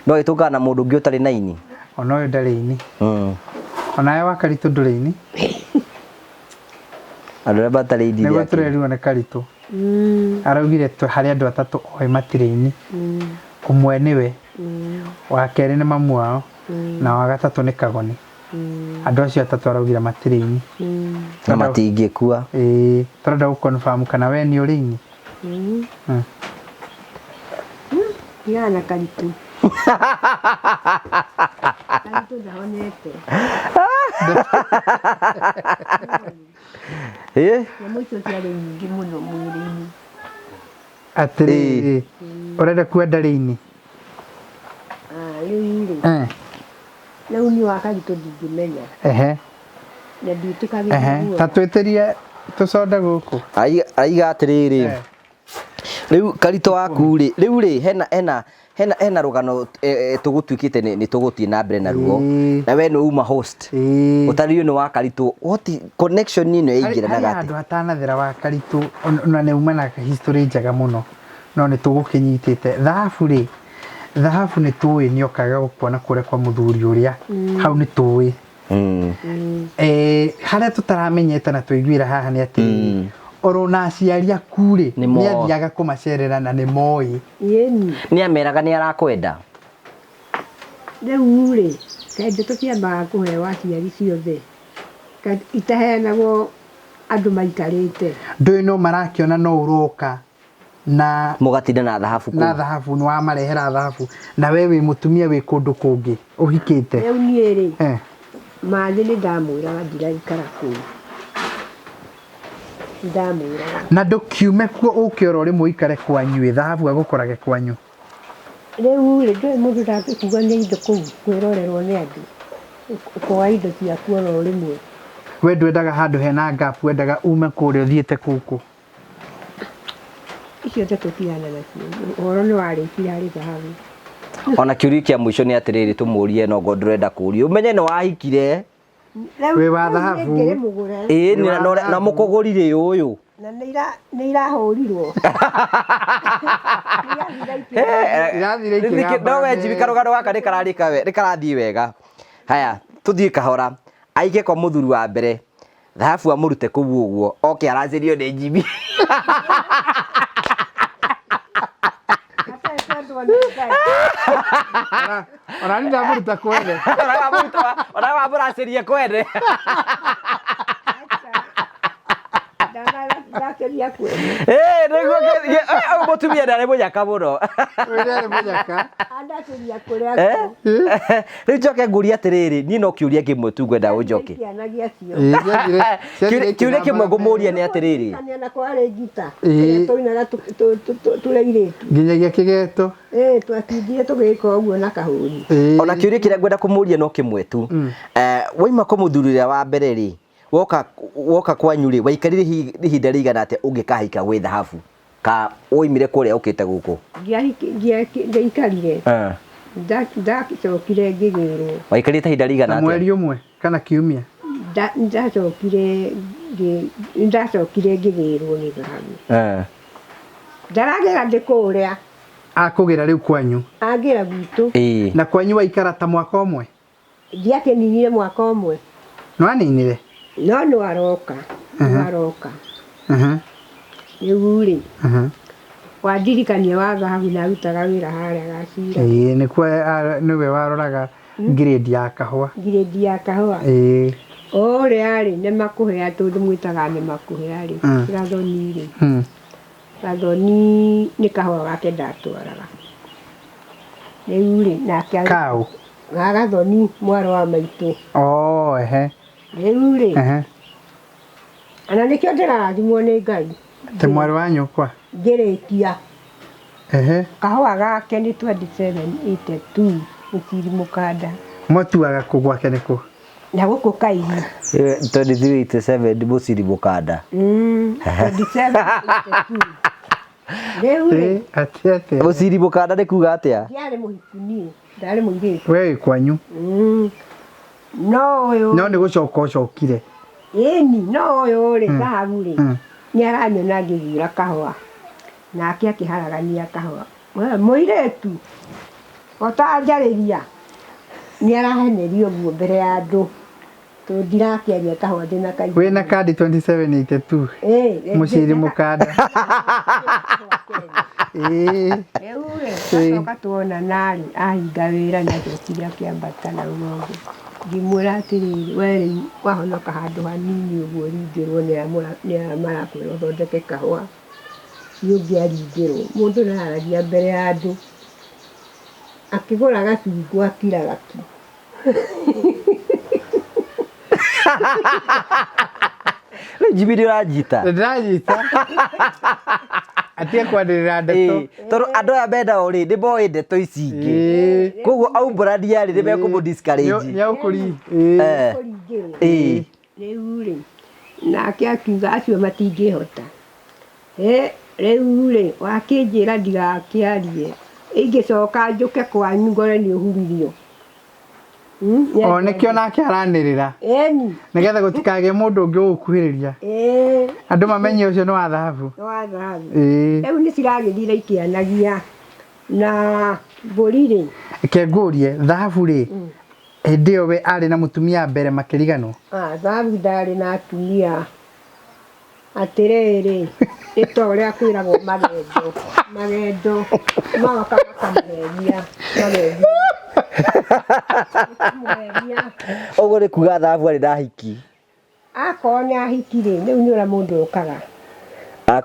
No ĩtũngana na mũndũ ũngĩ ũtarĩ na ini. Ona ũyũ ndarĩ ini. Onawe wa Karitũ ndũrĩ ini. Andũ arĩa matarĩ ini. Nĩguo tũrerirwo nĩ Karitũ. Araugire harĩ andũ atatũ oĩ matirĩ ini. Ũmwe nĩwe, wa kerĩ nĩ mamu wao, na wa gatatũ nĩ Kagoni. Andũ acio atatũ araugire matirĩ ini. Na matingĩkua. Ĩĩ, tũrenda gũ confirm kana we nĩ ũrĩ ini. Tigana na Karitũ. Karitũ ndahonete. Nyamũ icio ciarĩ nyingĩ mũno mwĩrĩ-inĩ. Atĩrĩrĩ, ũrenda kuga ndarĩ ini? Rĩu rĩ. Rĩu niĩ wa Karitũ ndingĩmenya. Na ndiĩtĩkagĩra guoya. Ta twĩtĩrie tũconda gũkũ. Aiga atĩrĩrĩ. Rĩu Karitũ waku rĩ, rĩu rĩ hena hena hena hena rũgano tũgũtuĩkĩte nĩ tũgũthiĩ na mbere naruo. Na we nĩ uma host. Ũtarĩ nĩ wa Karitũ. What connection ĩno ĩingĩranaga atĩa? Handũ hatanathera wa Karitũ na nĩ uma na history njega mũno. No nĩ tũgũkĩnyitĩte. Thahabu rĩ, thahabu nĩ tũĩ nĩ okaga gũkuona kũrĩa kwa mũthuri ũrĩa. Hau nĩ tũĩ. Harĩa tũtaramenyete na tũiguĩra haha nĩ atĩ oro na aciari aku rĩ, nĩ athiaga kũmacerera na nĩ moĩ. Nĩ ameraga nĩ arakwenda. Rĩu rĩ, kaĩ tũtiambaga kũheo aciari ciothe. Itaheanagwo andũ maikarĩte. Ndũĩ no marakĩona no ũroka na mũgatinda na thahabu na thahabu nĩ wamarehera thahabu na we wĩ mũtumia wĩ kũndũ kũngĩ ũhikĩte. Rĩu niĩ rĩ, mathĩ nĩ ndamwĩraga ndiraikara kũu. Ndamwĩraga. Na ndũkiume kuo ũke oro rĩmwe ũikare kwanyu, thahabu agũkorage kwanyu. Rĩu rĩ, ndũĩ mũndũ ndangĩkuga nĩ indo kũu kwĩrorerwo nĩ andũ. Ũkoya indo ciaku oro rĩmwe. We ndwendaga handũ hena gap, wendaga ume kũrĩa ũthiĩte kũkũ. Icio ndeto tigana nacio. Ũhoro nĩ warĩkire harĩ thahabu. Ona kĩũria kĩa mũico nĩ atĩrĩrĩ, tũmũrie no ngo ndũrenda kũũria. Ũmenye nĩ wahikire. Wĩ wa thahabu. Ĩĩ, na mũkũgũrire ũyũ. Na nĩ irahũrirwo. No we Jimmy karũgano gaka nĩ kararĩka we, nĩ karathiĩ wega. Haya, tũthiĩ kahora. Aike kwa mũthuri wa mbere. Thahabu amũrute kũu ũguo, oke aracĩrio nĩ Jimmy. Ona ni ndamũruta kwene. Ona wamũracĩria kwene. Ndaceria kwene. Nĩguo mũtumia ndarĩ mũnyaka mũno. Ndarĩ mũnyaka. Ndaceria kũrĩa. Rĩu njoke ngũrie atĩrĩrĩ, niĩ no kĩũria kĩmwe tu ngwenda ũnjoke. Kĩũria kĩmwe ngũmũria nĩ atĩrĩrĩ. Na kwarĩ ngita. Tũinaga tũrĩ airĩtu. Nginyagia kĩgeto. Twatindire tũgĩka ũguo na kahũri. Ona kĩũria kĩrĩa ngwenda kũmũria no kĩmwe tu. Waima kwa mũthuri ũrĩa wa mbere rĩ, woka kwanyu rĩ, waikarire ihinda rĩigana atĩa ũngĩkahika gwĩ thahabu? Ka woimire kũrĩa ũkĩte gũkũ? Ndiaikarire. Ndacokire ngĩgĩrwo. Waikarĩte ihinda rĩigana atĩa? Mweri ũmwe kana kiumia? Ndacokire ngĩgĩrwo nĩ thahabu. Ndaragĩra ndĩ kũrĩa. Akũgĩra rĩu kwanyu? Angĩra gwitũ. Na kwanyu waikara ta mwaka ũmwe? Ndiakĩninire mwaka ũmwe. Nĩwaninire? No nĩ aroka. Nĩ aroka. Rĩu rĩ, wandirikania wa thahabu na arutaga wĩra harĩa Gacira. Ĩĩ, nĩkuo nĩwe waroraga grade ya kahũa. Grade ya kahũa. Ĩĩ. Ũrĩa rĩ, nĩ makũhea tondũ mwĩtaga nĩ makũhea rĩ, Gathoni rĩ. Gathoni nĩ kahũa gake ndatwaraga. Rĩu rĩ, nake Kaũ? Ga Gathoni mwarĩ wa maitũ. Oh, ehe. Rĩu rĩ, ana nĩkĩo ndĩrarathimwo nĩ Ngai. Te mwarĩ wa nyũkwa? Ngĩrĩkia. Ehe. Kahũa gake nĩ 2782 mũciri mũkanda. Mwatuaga kũ gwake nĩ kũ? Na gũkũ Kairi. 2387 mũciri mũkanda. 2782. Rĩu rĩ, Ĩ, atĩ atĩa? Mũciri mũkanda nĩ kuga atĩa? Ndiarĩ mũhiku niĩ, ndarĩ mũirĩtu. We wĩ kwanyu. No ũyũ. No nĩ gũcoka ũcokire. Ĩni, no ũyũ rĩ, thahabu rĩ, nĩ aranyona ngĩthura kahũa. Nake akĩharagania kahũa. We, mũirĩtu, ũtanjarĩria. Nĩ arahenerio ũguo mbere ya andũ. Tondũ ndirakĩaria kahũa ndĩna kairĩtu. Wĩna kandi 2782. Ĩ, Mũciri ndĩna- mũkanda. Ĩ. Rĩu rĩ, twacoka tuonana rĩ, ahinga wĩra nĩ acokire akĩambata na rũgongo. Ngĩmwĩra atĩrĩrĩ, we rĩu wahonoka handũ hanini ũguo ũringĩrwo nĩ aya marakwĩra ũthondeke kahũa. Nĩ ũngĩaringĩrwo. Mũndũ ndararagia mbere ya andũ. Akĩgũra gacungwa akiraga ki. Rĩu Jimmy nĩ ũranjita. Ndĩranyita. Atige kwanĩrĩra ndeto. Ĩĩ, tondũ andũ aya menao rĩ nĩ moĩ ndeto ici ingĩ. Ĩĩ. Koguo aumbũrania rĩ nĩ mekũmũ discourage. Nĩ agũkũri. Ĩĩ. Eh. Kũringĩrwo. Ĩĩ. Rĩu rĩ, nake akiuga acio matingĩhota. Rĩu rĩ, wakĩnjĩra ndigakĩarie. Ingĩcoka njũke kwanyu ngore nĩ ũhuririo. O nĩkĩo nake aranĩrĩra. Ĩni. Nĩgetha gũtikagĩe mũndũ ũngĩ ũgũkuhĩrĩria. Ĩĩ. Andũ mamenye ũcio nĩ wa thahabu. Nĩ wa thahabu. Ĩĩ. Rĩu nĩ ciragĩthire ikĩanagia. Na mbũri rĩ. Reke ngũrie, thahabu rĩ, hĩndĩ ĩyo we arĩ na mũtumia mbere makĩriganwo? Ah, thahabu ndarĩ na atumia. Atĩrĩrĩ, nĩ ta ũrĩa kwĩragwo magendo. Magendo. Magoka makamũhenia. Magendo. Makamũhenia. Ũguo nĩ kuga thahabu arĩ na ahiki. Akorwo nĩ ahiki rĩ, rĩu nĩ ũrĩa mũndũ ũkaga.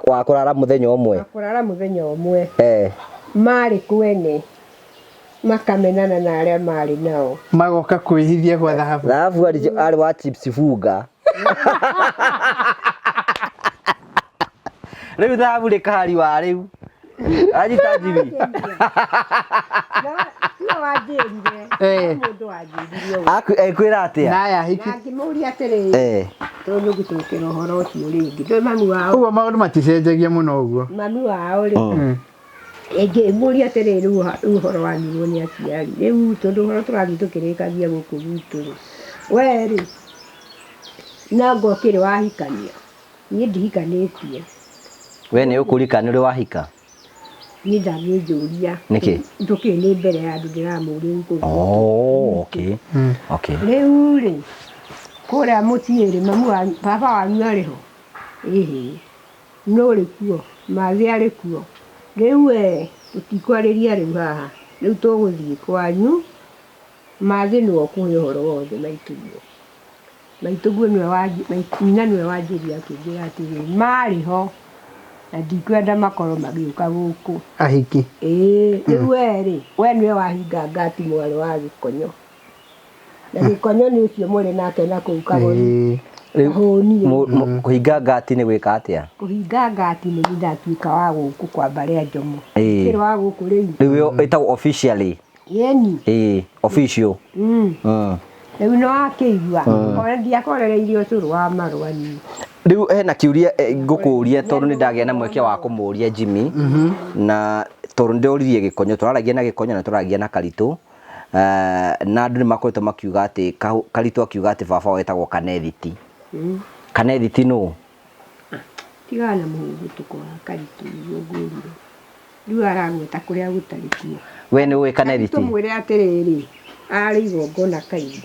Wa kũrara mũthenya ũmwe. Wa kũrara mũthenya ũmwe. Eh. Marĩ kwene. Makamenana na arĩa marĩ nao. Magoka kwĩhithia gwa thahabu. Thahabu arĩ wa chips bunga. Rĩu thahabu nĩ kahari wa rĩu. Anyita Jimmy. No, tiwe wanjĩrire. Eh. No mũndũ wanjĩrire ũguo. Ekwĩra atĩa? Na aya ahiki. Na ngĩmũria atĩrĩrĩ. Eh. Tondũ nĩ ũgũcokera ũhoro ũcio rĩngĩ. Ndũĩ mami wao. Ũguo maũndũ maticenjagia mũno ũguo. Mami wao rĩ. Ngĩmũria atĩrĩrĩ, rĩu ũhoro wanyuo nĩ aciari. Rĩu tondũ ũhoro tũrathiĩ tũkĩrĩkagia gũkũ gwitũ rĩ. We rĩ, nanga ũkĩrĩ wahikania? Niĩ ndihikanĩtie. We nĩ ũkũrika nĩ ũrĩ wahika? Niĩ ndangĩnjũria. Nĩkĩ? Ndũkĩrĩ nĩ mbere ya andũ ndĩramũria gũkũ. Oh, okay. Okay. Rĩu rĩ, kũrĩa mũciĩ rĩ, mamu wanyu, baba wanyu arĩ ho? Ĩhĩ. No ũrĩ kuo? Mathĩ arĩ kuo? Rĩu we, tũtikwarĩria rĩu haha. Rĩu tũgũthiĩ kwanyu, Mathĩ nĩwe ũkũhe ũhoro wothe maitũguo. Maitũguo nĩwe nyina nĩwe wanjĩrire akĩnjĩra atĩrĩrĩ, marĩ ho na ndikwenda makorwo magĩũka gũkũ. Ahiki. Ĩĩ, rĩu we rĩ, we nĩwe wahinga ngati mwarĩ wa Gĩkonyo. Na Gĩkonyo nĩ ũcio mũrĩ nake na kũu Kagoni. Ĩĩ. Rĩu Hũni. Kũhinga ngati nĩ gwĩka atĩa? Kũhinga ngati nĩ niĩ ndatuĩka wa gũkũ kwa mbarĩ ya Njomo. Ĩĩ. Kĩrĩ wa gũkũ rĩu. Rĩu ĩyo ĩtagwo officially. Ĩni. Ĩĩ, official. Rĩu nĩ wakĩigua. Ona ndiakorereirie ũcũrũ wa marũa niĩ. Rĩu hena kĩũria ngũkũria tondũ nĩ ndagĩa na mweke wa kũmũria Jimmy. Na tondũ ndĩoririe Gĩkonyo, tũraragia na Gĩkonyo na tũraragia na Karitũ. Na andũ nĩ makoretwo makiuga atĩ Karitũ akiuga atĩ baba wao etagwo Kanethiti. Kanethiti nũ? Tigana na mũhũngũtũko wa Karitũ nĩguo ngũrire. Rĩu aragweta kũrĩa gũtarĩ kuo. We nĩ ũĩ Kanethiti? Tũmwĩre atĩrĩrĩ, arĩ igongona Kairi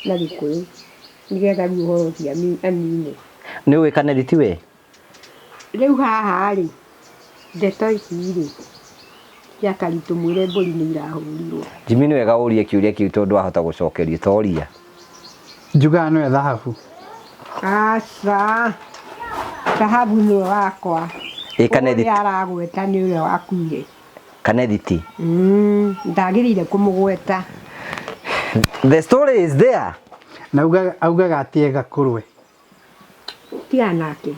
na Gĩkũyũ nĩgetha rĩu ũhoro ũcio anine. Nĩ ũĩ Kanethiti we? Rĩu haha rĩ, ndeto ici rĩ, cia Karitũ mwĩre mbũri nĩ irahũrirwo. Jimmy nĩ wega ũrie kĩũria kĩu tondũ wahota gũcokerio, toria. Njugaga nĩwe thahabu. Aca, thahabu nĩwe wakwa. Ĩ Kanethiti. Ũrĩa aragweta nĩ ũrĩa wakuire. Kanethiti. Ndagĩrĩire kũmũgweta. The story is there. Na augaga atĩ ega kũrwe. Tigana nake.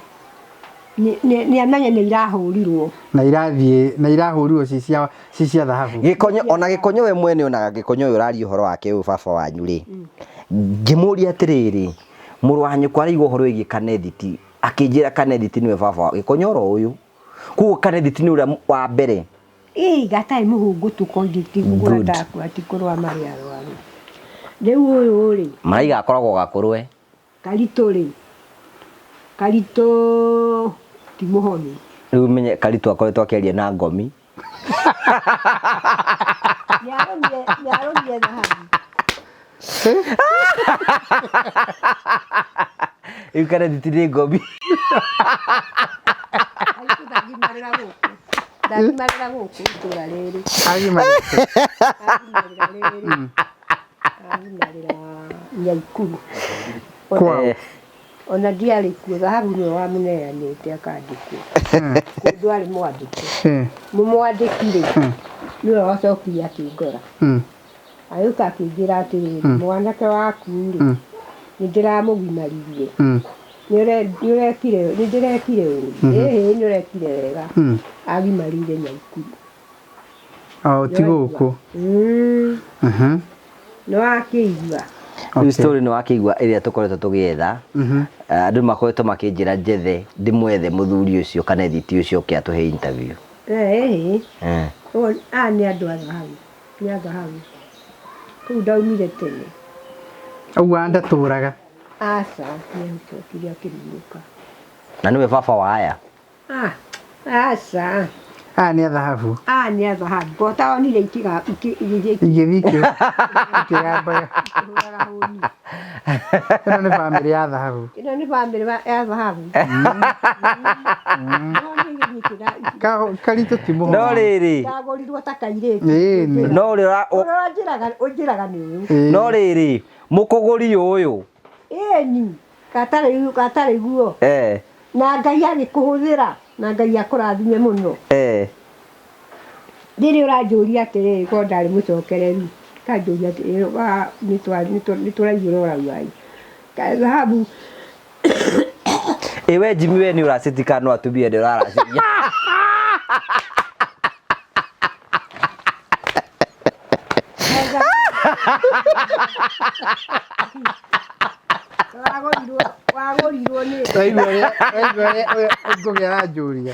Nĩ amenye nĩ irahũrirwo. Na irathiĩ na irahũrirwo ci cia ci cia thahabu. Gĩkonyo ona gĩkonyo we mwene onaga gĩkonyo ũyũ ũraria ũhoro wake ũyũ baba wanyu rĩ, ngĩmũria atĩrĩrĩ, mũrũ wa nyũkwa araigua ũhoro wĩgiĩ Kanethiti, akĩnjĩra Kanethiti nĩwe baba wa gĩkonyo oro ũyũ. Koguo Kanethiti nĩ ũrĩa wa mbere. Ĩĩ gatarĩ mũhũngũtũko ti Good. ndakua ti kũrũa marĩ arwaru. Rĩu ũyũ rĩ. Maraiga akoragwo gakũrwe. Karitũ rĩ, Karitũ ti mũhonu. Rĩu menye Karitũ akoretwo akĩaria na ngomi. Nĩarũmire thahabu. Rĩu Kanethiti nĩ ngomi. Karitũ ndangimarĩra gũkũ. Ndangimarĩra gũkũ itũra rĩrĩ. Agimarĩte. Agimarĩra rĩrĩ. Agimarĩra Nyaikuru. Kwao. Ona ndiarĩ kuo, thahabu nĩwe wamũneanĩte akandĩkwo. Kũndũ arĩ mwandĩke. Mũmwandĩki rĩ, nĩwe wacokire akĩngora. Agĩũka akĩnjĩra atĩrĩrĩ, mwanake waku rĩ, nĩ ndĩramũgimaririe. Nĩ ũrekire, nĩ ndĩrekire ũru. Ĩhĩ nĩ ũrekire wega. Agimarĩire Nyaikuru. O ti gũkũ. Nĩ wakĩigua. Rĩu story nĩ wakĩigua ĩrĩa tũkoretwo tũgĩetha. Andũ makoretwo makĩnjĩra njethe ndĩmwethe mũthuri ũcio kana ethiti ũcio oke atũhe interview. Ĩhĩ. Aya nĩ andũ a thahabu. Nĩ a thahabu. Kũu ndaumire tene. Ũguo andatũraga. Aca, nĩ acokire akĩhurũka. Na nĩwe baba wa aya? Ah, aca. Aya nĩ a thahabu. Aya nĩ a thahabu. Ko taonire igĩthiĩ Igĩthiĩ ikĩgambaga. ikĩhũraga hũni. Ĩno nĩ bamĩrĩ ya thahabu. Ĩno nĩ bamĩrĩ ya thahabu. Karitũ ti mũhoro. No rĩrĩ. Ndagũrirwo ta kairĩtu. Ĩĩ. No ũrĩa ũrĩa ũnjĩraga nĩ ũyũ. No rĩrĩ, mũkũgũri ũyũ. Ĩni, gatarĩ guo. Na Ngai agĩkũhũthĩra, na Ngai akũrathime mũno. Rĩrĩa ũranjũria atĩrĩrĩ, korwo ndarĩ mũcokereru, kanjũria atĩrĩrĩ, nĩ tũraigua ũrauga ĩ. Thahabu. Ĩ we Jimmy we nĩ ũracitika no atumia nĩ ũraraciria. Wagũrirwo nĩ. Waigua ũrĩa Ngũgĩ aranjũria.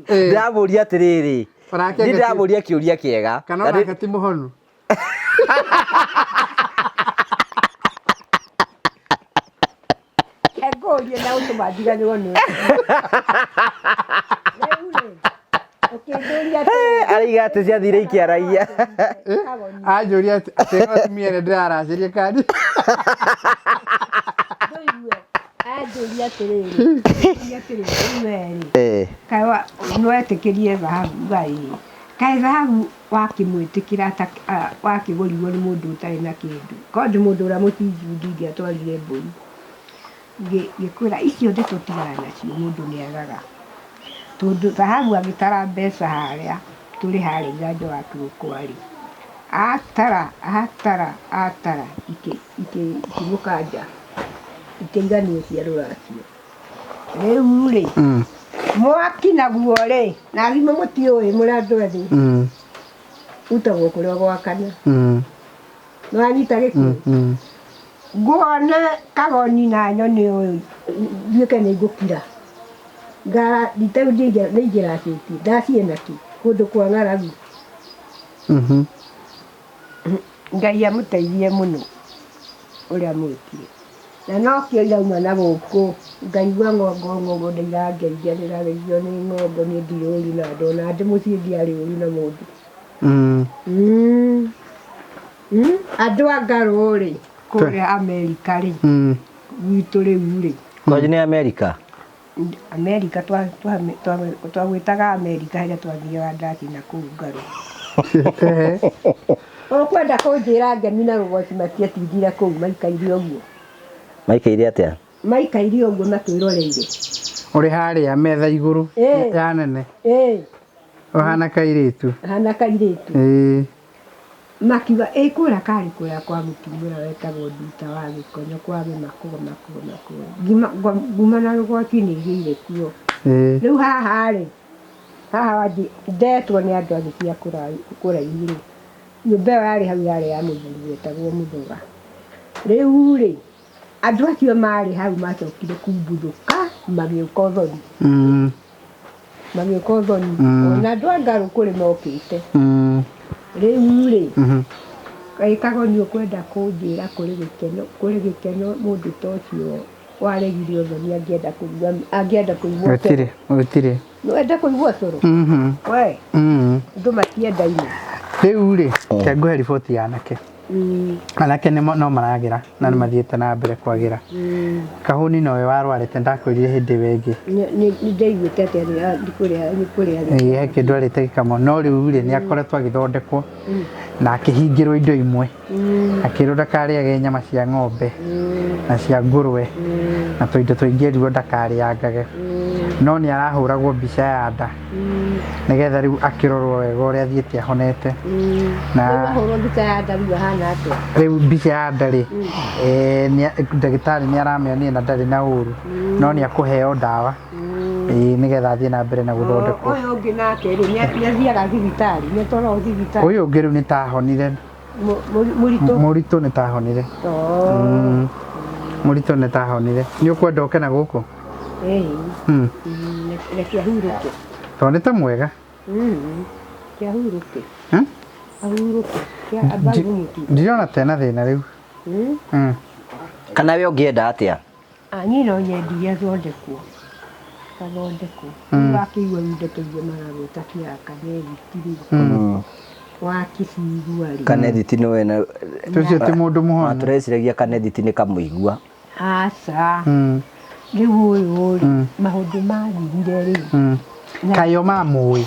Ndĩramũria atĩrĩrĩ. Ndĩramũria kĩũria kĩega. Kana onake ti mũhonu. Ngũrie na ũtũma njiganĩrwo nĩ. Rĩu rĩ, ũkĩnjũria atĩrĩrĩ. Araiga atĩ ciathire ikĩaragia. Anjũria atĩ atumia nĩ ndĩraracĩria kandi. Ndũigue. Anjũria atĩrĩrĩ. Anjũria atĩrĩrĩ, rĩu we rĩ. Kaĩ nĩwetĩkĩrie thahabu Ngai. Kaĩ thahabu wakĩmwĩtĩkĩra wakĩgũrirwo nĩ mũndũ ũtarĩ na kĩndũ. Korwo ndĩ mũndũ ũrĩa mũtinju ndingĩatwarire mbũri. Ngĩkwĩra icio ndeto tigana nacio mũndũ nĩ agaga. Tondũ thahabu agĩtara mbeca harĩa tũrĩ harĩa iganjo wa kĩgũkwa rĩ. Atara atara atara ikĩmũkanja ikĩiganio cia rũracio. Rĩu rĩ, mwaki naguo rĩ, na thimũ mũtiũĩ mũrĩ andũ ethĩ. Utagwo kũrĩa gwakana. Nĩ wanyita gĩkuũ? Nguone kagoni na nyoni ũyũ nduĩke nĩ ngũkira. Ngara rita rĩu nĩ ingĩracĩtie ndacie nakĩ kũndũ kwa ng'aragu. Ngai amũteithie mũno ũrĩa mwĩkire. Na nokĩo irauma na gũkũ ngaigua ng'ongo ng'ongo nĩ irangeithia ndĩrageithio nĩ ng'ongo niĩ ndirĩ ũru na andũ ona ndĩ mũciĩ ndiarĩ ũru na mũndũ. Andũ a Ngarũ rĩ kũrĩa Amerika rĩ gwitũ rĩu rĩ. Kwanyu nĩ Amerika? Amerika twagwĩtaga Amerika rĩrĩa twathiaga ndaci na kũu Ngarũ. Ũkwenda kũnjĩra ngemi na rũgoci matiatindire kũu maikaire ũguo. Maikaire atĩa? Maikaire ũguo matwĩroreire. Ũrĩ harĩa metha igũrũ ya nene. Ũhana kairĩtu. Hana kairĩtu. Makiuga ĩ kũrĩa karĩ kũrĩa kwa mũtumia wetagwo Nduta wa Gĩkonyo kwa Gĩmakũgũ makũgũ makũgũ. Nguma na rũgoti nĩ igĩire kuo. Rĩu haha rĩ, haha wanji ndetwo nĩ andũ agĩtia kũraihu rĩ, nyũmba ĩyo yarĩ hau yarĩ ya mũthuri wetagwo Mũthoga. Rĩu rĩ, andũ acio marĩ hau macokire kumbuthũka magĩũka ũthoni. Magĩũka ũthoni. Ona andũ a Ngarũ kũrĩ mokĩte. Rĩu rĩ, kaĩ Kagoni ũkwenda kũnjĩra kũrĩ gĩkeno, kũrĩ gĩkeno mũndũ ta ũcio waregire ũthoni angĩenda kũigua, angĩenda kũigua ũcũrũ? Gũtirĩ, gũtirĩ. No ende kũigua ũcũrũ? We, andũ matiendaine. Rĩu rĩ, reke ngũhe riboti ya anake. Anake no maragĩra na nĩ mathiĩte na mbere kwagĩra. Kahũni nowe warwarĩte ndakwĩrire hĩndĩ ĩyo ĩngĩ. Nĩ ndaiguĩte atĩ nĩ kũrĩa. Ĩĩ he kĩndũ arĩte gĩkamo no rĩu rĩ nĩ akoretwo agĩthondekwo na akĩhingĩrwo indo imwe. Akĩrwo ndakarĩage nyama cia ng'ombe na cia ngũrwe na tũindo tũingĩ erirwo ndakarĩangage. No nĩ arahũragwo mbica ya nda nĩgetha rĩu akĩrorwo wega ũrĩa athiĩte ahonete. Na Rĩu ahũrwo mbica ya nda rĩu ahana atĩa? Rĩu mbica ya nda rĩ, ndagĩtarĩ nĩ aramĩonire na ndarĩ na ũru, no nĩ akũheo ndawa nĩgetha athiĩ na mbere na gũthondekwo. Ũyũ ũngĩ nake rĩ, nĩ athiaga thibitarĩ, nĩ atwaragwo thibitarĩ. Ũyũ ũngĩ rĩu nĩ ta ahonire. Mũritũ? Mũritũ nĩ ta ahonire. Mũritũ nĩ ta ahonire. Nĩ ũkwenda ũke na gũkũ? Ĩĩ. Reke ahurũke. Tondũ nĩ ta mwega. Reke ahurũke. Ahurũke. Ndirona ta ena thĩna rĩu. Kana we ũngĩenda atĩa? Niĩ no nyendire athondekwo. Athondekwo. Wakĩigua rĩu ndeto iria maragweta cia Kanethiti rĩ. Wakĩcigua rĩ. Kanethiti nĩ wena. Ũcio ti mũndũ mũhonu. Tũreciragia Kanethiti nĩ kamũigua. Aca. Rĩu ũyũ rĩ, maũndũ mathirire rĩ. Kaĩ o mamũĩ?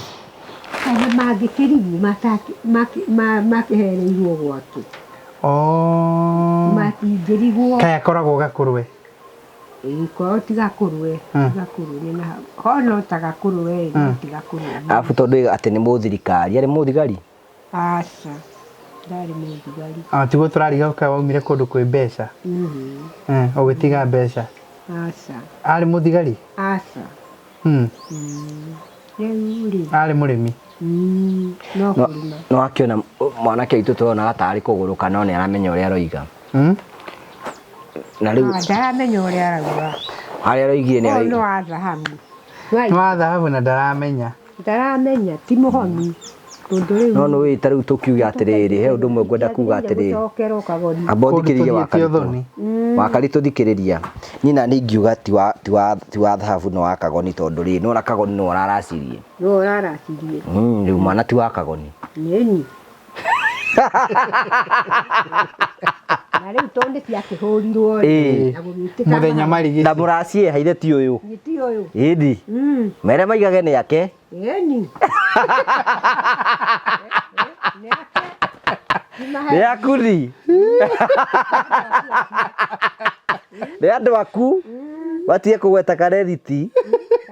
Kana mangĩkĩrigwo makĩhereirwo gwake. Matingĩrigwo. Kaĩ akoragwo Gakũrwe? Ĩĩ, korwo ti Gakũrwe, Gakũrwe nĩ na hau. Ho no ta Gakũrwe, no ti Gakũrwe. Arabu tondũ atĩ nĩ mũthirikari, arĩ mũthigari? Aca, ndarĩ mũthigari. Tiguo tũrariga ũkaga waumire kũndũ kwĩ mbeca? Ũgĩtiga mbeca? Aca. Arĩ mũthigari? Aca. Rĩu rĩ. Arĩ mũrĩmi? No kũrĩma. No akĩona mwanake witũ tũronaga tarĩ kũgũrũka no nĩ aramenya ũrĩa aroiga. Na rĩu Ndaramenya ũrĩa arauga. Harĩa aroigire nĩ Ũyũ nĩ wa thahabu. Nĩ wa thahabu na ndaramenya. Ndaramenya, ti mũhonu. Tondũ rĩu No nĩ wĩ ta rĩu tũkiuga atĩrĩrĩ, he ũndũ ũmwe ngwenda kuga atĩrĩrĩ. Gũcokerwo Kagoni. Amba ũthikĩrĩrie Kũndũ Wakaritũ. tũthiĩte ũthoni. Wakaritũ thikĩrĩria. Niĩ na niĩ ingiuga ti wa thahabu no wa Kagoni tondũ rĩ, nĩwona Kagoni nĩwe ũraracirie. Nĩwe ũraracirie. Rĩu mwana ti wa Kagoni. Nĩni. Na rĩu tondũ nĩ ciakĩhũrirwo rĩ, na gũgĩtuĩka Mũthenya marigiti. Na mũracie haire ti ũyũ. Nĩ ti ũyũ. Ĩni. Mere maigage nĩ ake. Ĩni. Nĩ aku ni. Nĩ andũ aku. Matige kũgweta Kanethiti.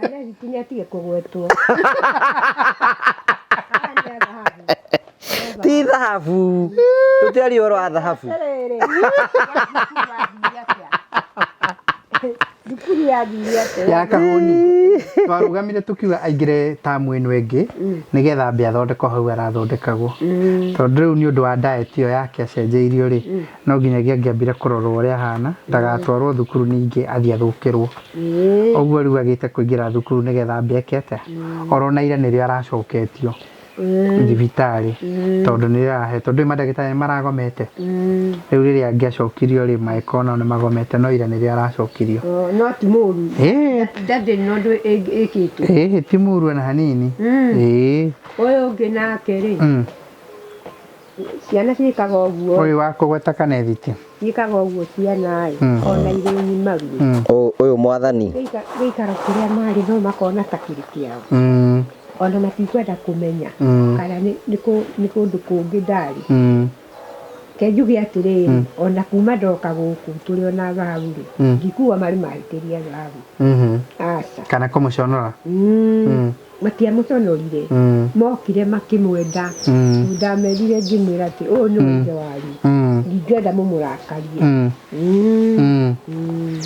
Kanethiti nĩ atige kũgwetwo. Ti thahabu. Tũtiaria ũhoro wa thahabu. Thukuru yathire atĩa? Ya Kahũni. Twarũgamire tũkiuga aingĩre tamu ĩno ĩngĩ nĩgetha ambe athondekwo hau arathondekagwo. Tondũ rĩu nĩ ũndũ wa diet ĩyo yake acenjeirio rĩ, no nginyagia angĩambire kũrorwo ũrĩa ahana, ndagatwarwo thukuru ningĩ athiĩ athũkĩrwo. Ũguo rĩu agĩte kũingĩra thukuru nĩgetha ambe eke atĩa? Orona ira nĩrĩo aracoketio thibitarĩ tondũ nĩ ĩrahe, tondũ rĩu mandagĩtarĩ nĩ maragomete. Rĩu rĩrĩa angĩacokirio rĩ, magĩkorwo nao nĩ magomete, no ira nĩrĩo aracokirio. No ti mũru. Ndarĩ na ũndũ ĩkĩte. Ti mũru ona hanini. Ũyũ ũngĩ nake rĩ, ciana ciĩkaga ũguo. Ũyũ wa kũgweta Kanethiti. Ciĩkaga ũguo ciana ĩ, ona irĩ ngimaru. Ũyũ mwathani. Gĩikaro kĩrĩa marĩ no makona ta kĩrĩ kĩao. Ona matikwenda kũmenya kana nĩ kũndũ kũngĩ ndarĩ. Ke njuge atĩrĩrĩ, ona kuma ndoka gũkũ tũrĩ ona thahabu rĩ, ndikuga marĩ mahĩtĩria thahabu. Aca. Kana kũmũconora. Matiamũconorire. Mokire makĩmwenda. Ndamerire ngĩmwĩra atĩ ũyũ nĩwe ithe wanyu. Ndingĩenda mũmũrakarie.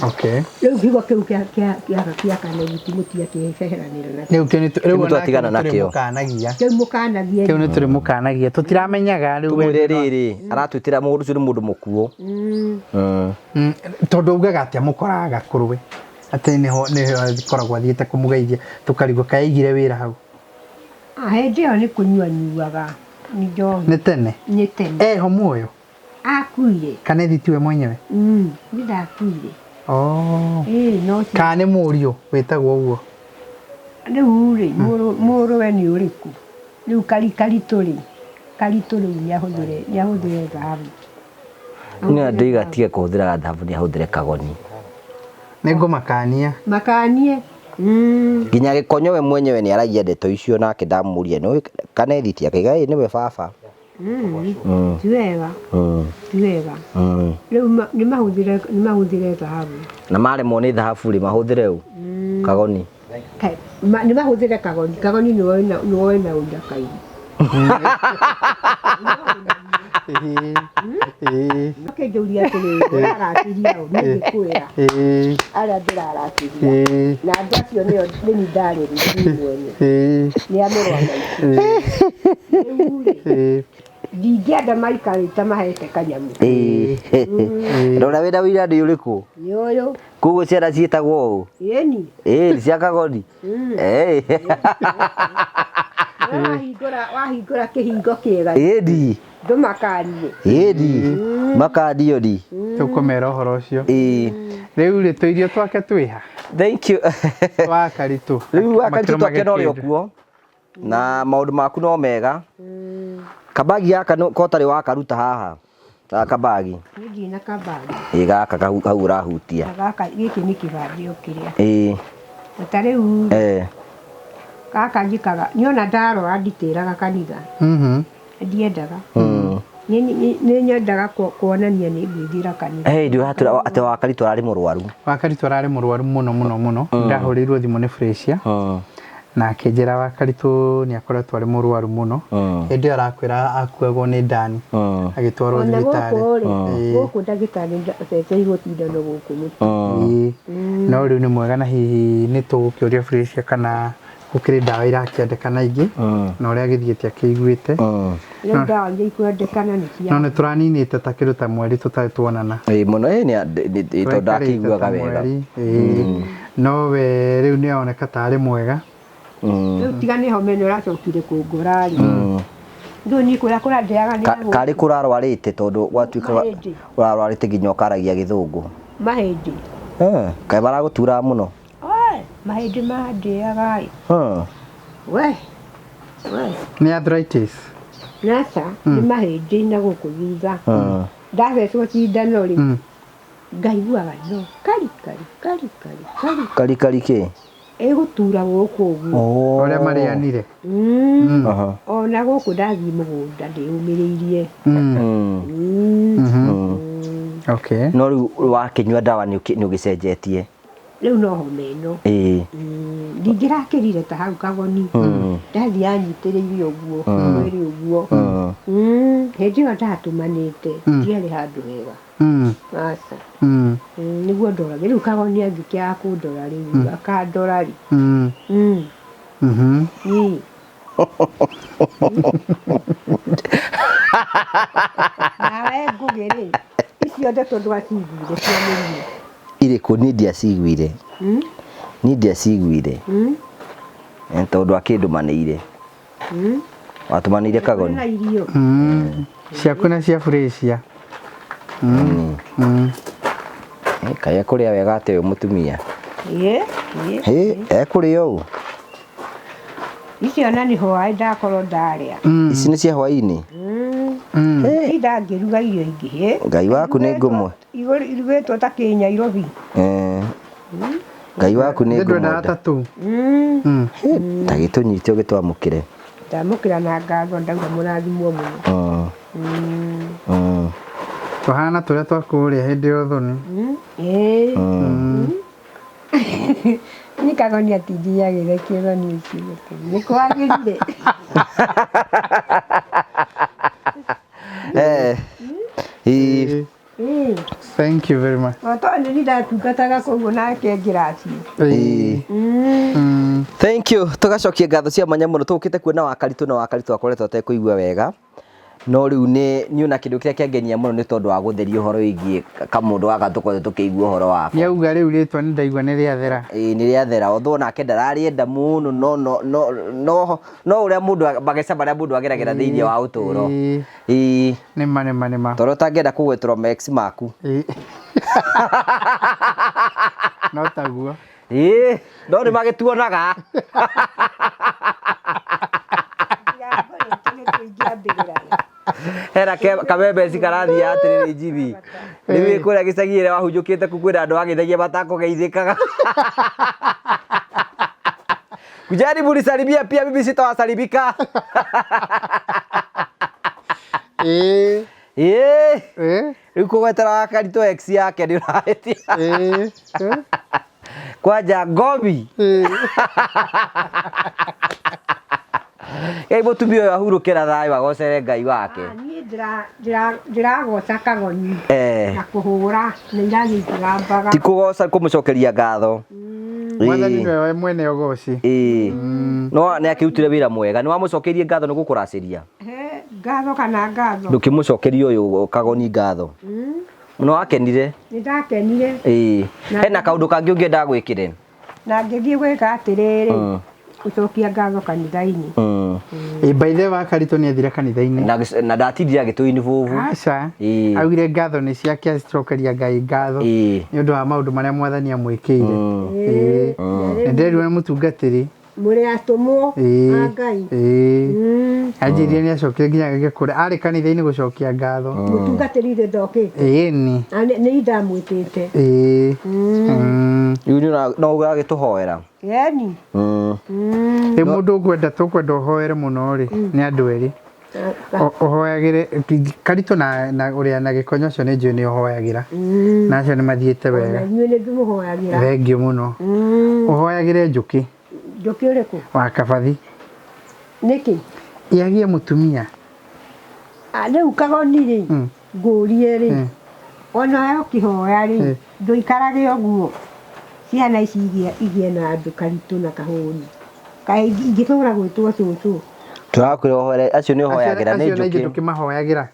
Okay. Rĩu kiugo kĩu kĩa Kanegiti mũtiakĩheranĩra nakĩo. Rĩu kĩu nĩ rĩu Kĩu twatigana nakĩo. Mũkanagia. Kĩu mũkanagie. Kĩu nĩ tũrĩmũkanagia. Tũtiramenyaga rĩu we Tumwĩre rĩrĩ, aratwĩtĩra mũndũ ũcio nĩ mũndũ mũkuũ. Tondũ augaga atĩ amũkoraga Gakũrwe. Atĩ nĩho nĩho akoragwo athiĩte kũmũgeithia tũkarigwo kaĩ aigire wĩra hau. Hĩndĩ ĩyo nĩ kũnyua nyuaga. Nĩ njohi. Nĩ tene. Nĩ tene. Eho muoyo? Akuire. Kana ĩthi tiwe mwenyewe? Nĩ ndakuire. Oh. Ĩĩ no ti. Kana nĩ mũriũ wĩtagwo ũguo? Rĩu rĩ, mũrũwe nĩ ũrĩkũ? Rĩu karitũ rĩ, karitũ rĩu nĩ ahũthĩre thahabu. Nĩ ndĩiga atige kũhũthĩra thahabu nĩ ahũthĩre kagoni. Nĩ ngũmakania. Makanie. Nginya gĩkonyo we mwenyewe nĩ aragia ndeto icio nake ndamũria nĩ Kanethiti akaiga ĩ nĩwe baba. Ti wega. Ti wega. Rĩu nĩ mahũthĩre thahabu. Na maremwo nĩ thahabu rĩ mahũthĩre ũ? Kagoni. Nĩ mahũthĩre kagoni. Kagoni nĩwe wĩna ũndakairi. Makĩnjũria atĩrĩrĩ, ũraratĩria ũ? Niĩ ngĩkwĩra arĩa ndĩraratĩria na andũ acio nĩo nĩni ndarĩ niĩ mwene nĩ a mũrũ wa maitũ. Rĩu rĩ, ndingĩenda maikarĩte mahete kanyamũ. Rora wĩra wĩira nĩ ũrĩkũ? Nĩ ũyũ. Koguo ciana ciĩtagwo ũũ? Ĩni. Ĩĩ cia kagoni. Wahingũra kĩhingo kĩega. Ĩni. Ndũmakanie. Ĩni. Makanio ni. Tũkũmera ũhoro ũcio. Ĩĩ. Rĩu rĩ tũirio twake twĩha? Thank you. Wa Karitũ. Rĩu wa Karitũ twake no rĩ okuo. Na maũndũ maku no mega. Kabagi gaka ko ũtarĩ wakaruta haha. Gaka kabagi. Niĩ ndirĩ na kabagi. Ĩ gaka hau ũrahutia. Na gaka gĩkĩ nĩ kĩbandĩ o kĩrĩa. Ĩĩ. Na ta rĩu gaka njĩkaga niĩ ona ndarwara nditĩraga kanitha. Ndiendaga. Nĩ nyendaga kuonania nĩ ngwĩthiĩra kanitha. Hey, ndĩratwĩra atĩ wa Karitũ ararĩ mũrwaru. Wa Karitũ ararĩ mũrwaru mũno mũno mũno. Ndahũrĩirwo thimũ nĩ Fresia. Na akĩnjĩra wa Karitũ nĩ akoretwo arĩ mũrwaru mũno. Hĩndĩ ĩyo arakwĩra akuagwo nĩ Dani. Agĩtwarwo Ona thibitarĩ. gũkũ rĩ, gũkũ ndagĩtarĩ aceteirwo cindano gũkũ mũciĩ. Ĩĩ. No rĩu nĩ mwega na hihi nĩ tũgũkĩũria Fresia kana gũkĩrĩ ndawa irakĩendekana ingĩ na ũrĩa agĩthiĩte akĩiguĩte. Rĩu ndawa iria ikwendekana nĩ cia No nĩ tũraninĩte ta kĩndũ ta mweri tũtarĩ tuonana. Ĩĩ mũno ĩ nĩ tondũ ndakĩiguaga wega. Ĩĩ. No we rĩu nĩ aroneka ta arĩ mwega. Rĩu tiga nĩ homa ĩno ĩracokire kũngora rĩ. Rĩu niĩ kũrĩa kũrandĩaga nĩ na gũkũ. Karĩ kũrarwarĩte tondũ gwatuĩkaga Mahĩndĩ. ũrarwarĩte nginya ũkaragia gĩthũngũ. Mahĩndĩ. Kaĩ maragũturaga mũno? Oi, mahĩndĩ mandĩaga ĩ. We. We. Nĩ arthritis. Naca nĩ mahĩndĩ na gũkũ thutha. Ndathecwo cindano rĩ. Ngaiguaga no kari kari kari kari kari. Kari kari kĩ? Ĩgũtura gũkũ ũguo. Ũrĩa marĩanire. Ona gũkũ ndathiĩ mũgũnda ndĩũmĩrĩirie. Okay. No rĩu wakĩnyua ndawa nĩ ũgĩcenjetie. Rĩu no homa ĩno. Ĩĩ. Ndingĩrakĩrire ta hau kagoni. Ndathiĩ anyitĩrĩire ũguo, mwĩrĩ ũguo. Hĩndĩ ĩyo ndatũmanĩte, ndiarĩ handũ hega. Aca. Nĩguo ndorage. Rĩu kagoni angĩkĩaga kũndora rĩu, akandora rĩ. Ĩĩ. Nawe Ngũgĩ rĩ, icio ndeto ndwaciguire cia mũrimũ? Irĩkũ? Niĩ ndiaciguire. Niĩ ndiaciguire. Tondũ akĩndũmanĩire. Watũmanĩire kagoni? Na irio. Ciaku na cia Fresia. Kaĩ ekũrĩa wega atĩ ũyũ mũtumia? Ĩĩ. Hĩ, ekũrĩa ũũ? Icio na nĩ hwaĩ ndakorwo ndarĩa. Ici nĩ cia hwaĩ-inĩ? Tinda ngĩruga irio ingĩ. Hĩ. Ngai waku nĩ ngũmwe. Irugĩtwo ta kĩnyairobi. Ngai waku nĩ Ndwendaga ngũmwenda. ta tũu. Ta gĩtũnyite ũgĩtwamũkĩre. Ndamũkĩra na ngatho ndauga mũrathimwo mũno. Tũhana tũrĩa twa kũrĩa hĩndĩ ya ũthoni. Ĩĩ. Niĩ kagoni atindiagĩre kĩgoni ũcio nĩ kwagĩrire. Eh. Ĩĩ. Ĩĩ. Thank you very much. O tondũ nĩ ndatungataga koguo nake ngĩracio. Ĩĩ. Mm. Thank you. Tũgacokia ngatho cia mwanya mũno tũkĩte kuona Wakaritũ na Wakaritũ akoretwo atekũigua wega. No rĩu nĩ niĩ ona kĩndũ kĩrĩa kĩangenia mũno nĩ tondũ wa gũtheria ũhoro wĩgiĩ kamũndũ gaka tũkoretwo tũkĩigua ũhoro wako. Nĩ auga rĩu rĩtwa nĩ ndaigua nĩ rĩathera. Ĩĩ nĩ rĩathera although nake ndararĩenda mũno no no no no no ũrĩa mũndũ mageca marĩa mũndũ ageragĩra thĩinĩ wa ũtũũro. Ĩĩ. Ĩĩ. Nĩ ma nĩ ma nĩ ma. Tondũ ũtangĩenda kũgwetũrwo mex maku. Ĩĩ. No taguo. Ĩĩ, no nĩ magĩtuonaga. Hena kamembeci karathiĩ atĩrĩrĩ Jimmy. Rĩu wĩ kũrĩa gĩcagi ĩrĩa wahunjũkĩte kũ kwĩna andũ wageithagia matakũgeithĩkaga. Kujaribu munisalimia pia mimi sitawasalimika. Ĩĩ. Ĩĩ. Ĩĩ. Rĩu kũgwetera Wakaritũ ex yake nĩ ũrahĩtia. Ĩĩ. Kwanja ngomi. Ĩĩ. Ngai mũtumia ũyũ ahurũke na thayũ agocere Ngai wake. Niĩ ndĩragoca kagoni Eh. na kũhũra na irathiĩ ikĩgambaga. Ti kũgoca kũmũcokeria ngatho. Mwathani nĩwe mwene ũgoci. Ĩĩ. No nĩ akĩrutire wĩra mwega. Nĩ wamũcokeirie ngatho nĩ gũkũracĩria. He, ngatho kana ngatho. Ndũkĩmũcokeria ũyũ kagoni ngatho. Mũno wakenire. Nĩ ndakenire. Ĩĩ. Hena kaũndũ kangĩ ũngĩenda gwĩkĩre? Na ngĩthiĩ gwĩka atĩrĩrĩ, gũcokia ngatho kanitha-inĩ. Ĩĩ by the way Wakaritũ nĩ athire kanitha-inĩ. Na ndatindire agĩtũ involve. Aca. Ĩĩ. Augire ngatho nĩ ciake acokeria Ngai ngatho. Ĩĩ. Nĩ ũndũ wa maũndũ marĩa mwathani amwĩkĩire. Ĩĩ. Nĩ nderirwo nĩ mũtungatĩri. Mũrĩ atũmwo Ĩĩ. a Ngai. Ĩĩ. Mm. Anjĩrire nĩ acokire nginya gĩkũrĩa arĩ kanitha-inĩ gũcokia ngatho. Mũtungatĩri rĩ ndokĩte. Ĩĩ ni. Na nĩ ndamwĩtĩte. Ĩĩ. Mm. Rĩu no ũragĩtũhoera. Yeni. Rĩu mũndũ ũkwenda tũkwenda ũhoere mũno rĩ nĩ andũ erĩ. Ũhoyagĩre Karitũ na ũrĩa na gĩkonyo ũcio nĩ njũĩ nĩ ũhoyagĩra. Na acio nĩ mathiĩte Na wega. inyuĩ nĩ ndĩmũhoyagĩra. Thengiũ mũno. Ũhoyagĩre Njũkĩ Njũkĩ ũrĩkũ? wa Kabathi. Nĩkĩ? Yagie mũtumia. Rĩu kagoni rĩ, ngũrie rĩ, onawe ũkĩhoya rĩ, ndũikarage ũguo. Ciana ici igĩe na andũ Karitũ na Kahũni. Kaĩ ingĩtũra gwĩtwo cũcũ. Tũrakwĩra ũhoere acio nĩ ũhoyagĩra nĩ Acio nĩ Njũkĩ. ndũkĩmahoyagĩra.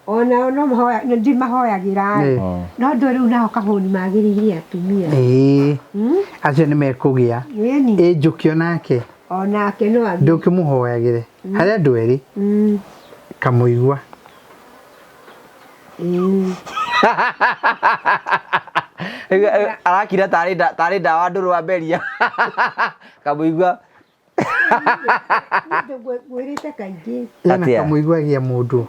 Onao no mahoya nĩ ndimahoyagĩra Ĩĩ. no ndũ rĩu nao Kahũni magĩrĩire atumia. Ĩĩ. Acio nĩ mekũgĩa. Ĩni. Ĩ Njũkĩ onake Onake no athiĩ. ndũkĩmũhoyagĩre. Harĩ andũ erĩ Kamũigua. Ĩĩ. Arakira tarĩ ndawa ndũrũ amberia. Kamũigua. Ngwĩrĩte kaingĩ. Ena Atĩa? Kamũigua agĩa mũndũ.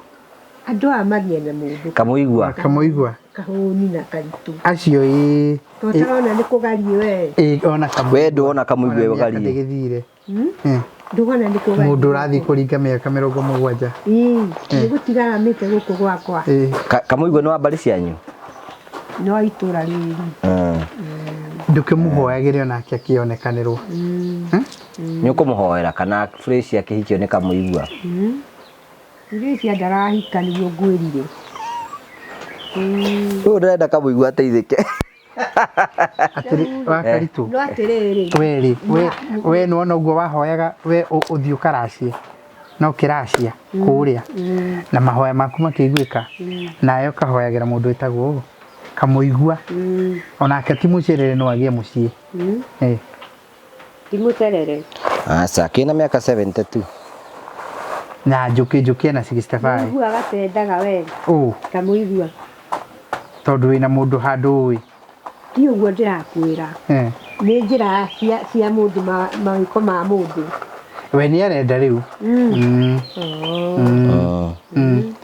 Andũ aya magĩe na mũndũ. Kamũigua. Kamũigua. Kahũni na Karitũ. Acio ĩĩ. To ũtarona nĩ kũgariĩ we. Ĩĩ ona Kamũigua. We ndũona Kamũigua Ona mĩaka ĩgariĩ. ndĩgĩthire. Ndũgona nĩ kũgariĩ. Mũndũ ũrathiĩ kũringa mĩaka 70. Ĩĩ. Nĩ gũtigara mĩte gũkũ gwakwa. Ĩĩ. Kamũigua nĩ wa mbarĩ cianyu? No itũra rĩrĩ. Ndũkĩmũhoyagĩre onake akĩonekanĩrwo. Nĩ ũkũmũhoera kana fresh akĩhikio nĩ Kamũigua? Iria ndarahika nĩguo ngwĩrire. Ũyũ ndĩrenda Kamũigua ateithĩke. Atĩrĩ Wakaritũ. No atĩrĩrĩ. We rĩ, we nĩwona ũguo wahoyaga we ũthiĩ ũkaracie. No kĩracia kũrĩa. Na mahoya maku makĩiguĩka. Nawe ũkahoyagĩra mũndũ wĩtagwo ũũ. Kamũigua. Onake ti mũcerere no agĩe mũciĩ. Ĩĩ. Ti mũcerere. Aca, kĩna mĩaka 72. Na Njũkĩ Njũkĩ ena 65. Mũigua gatendaga we. Ũ. Kamũigua. Tondũ wĩna mũndũ handũ ũĩ. Ti ũguo ndĩrakwĩra. Nĩ njĩra cia mũndũ mawĩko ma mũndũ. We nĩ arenda rĩu.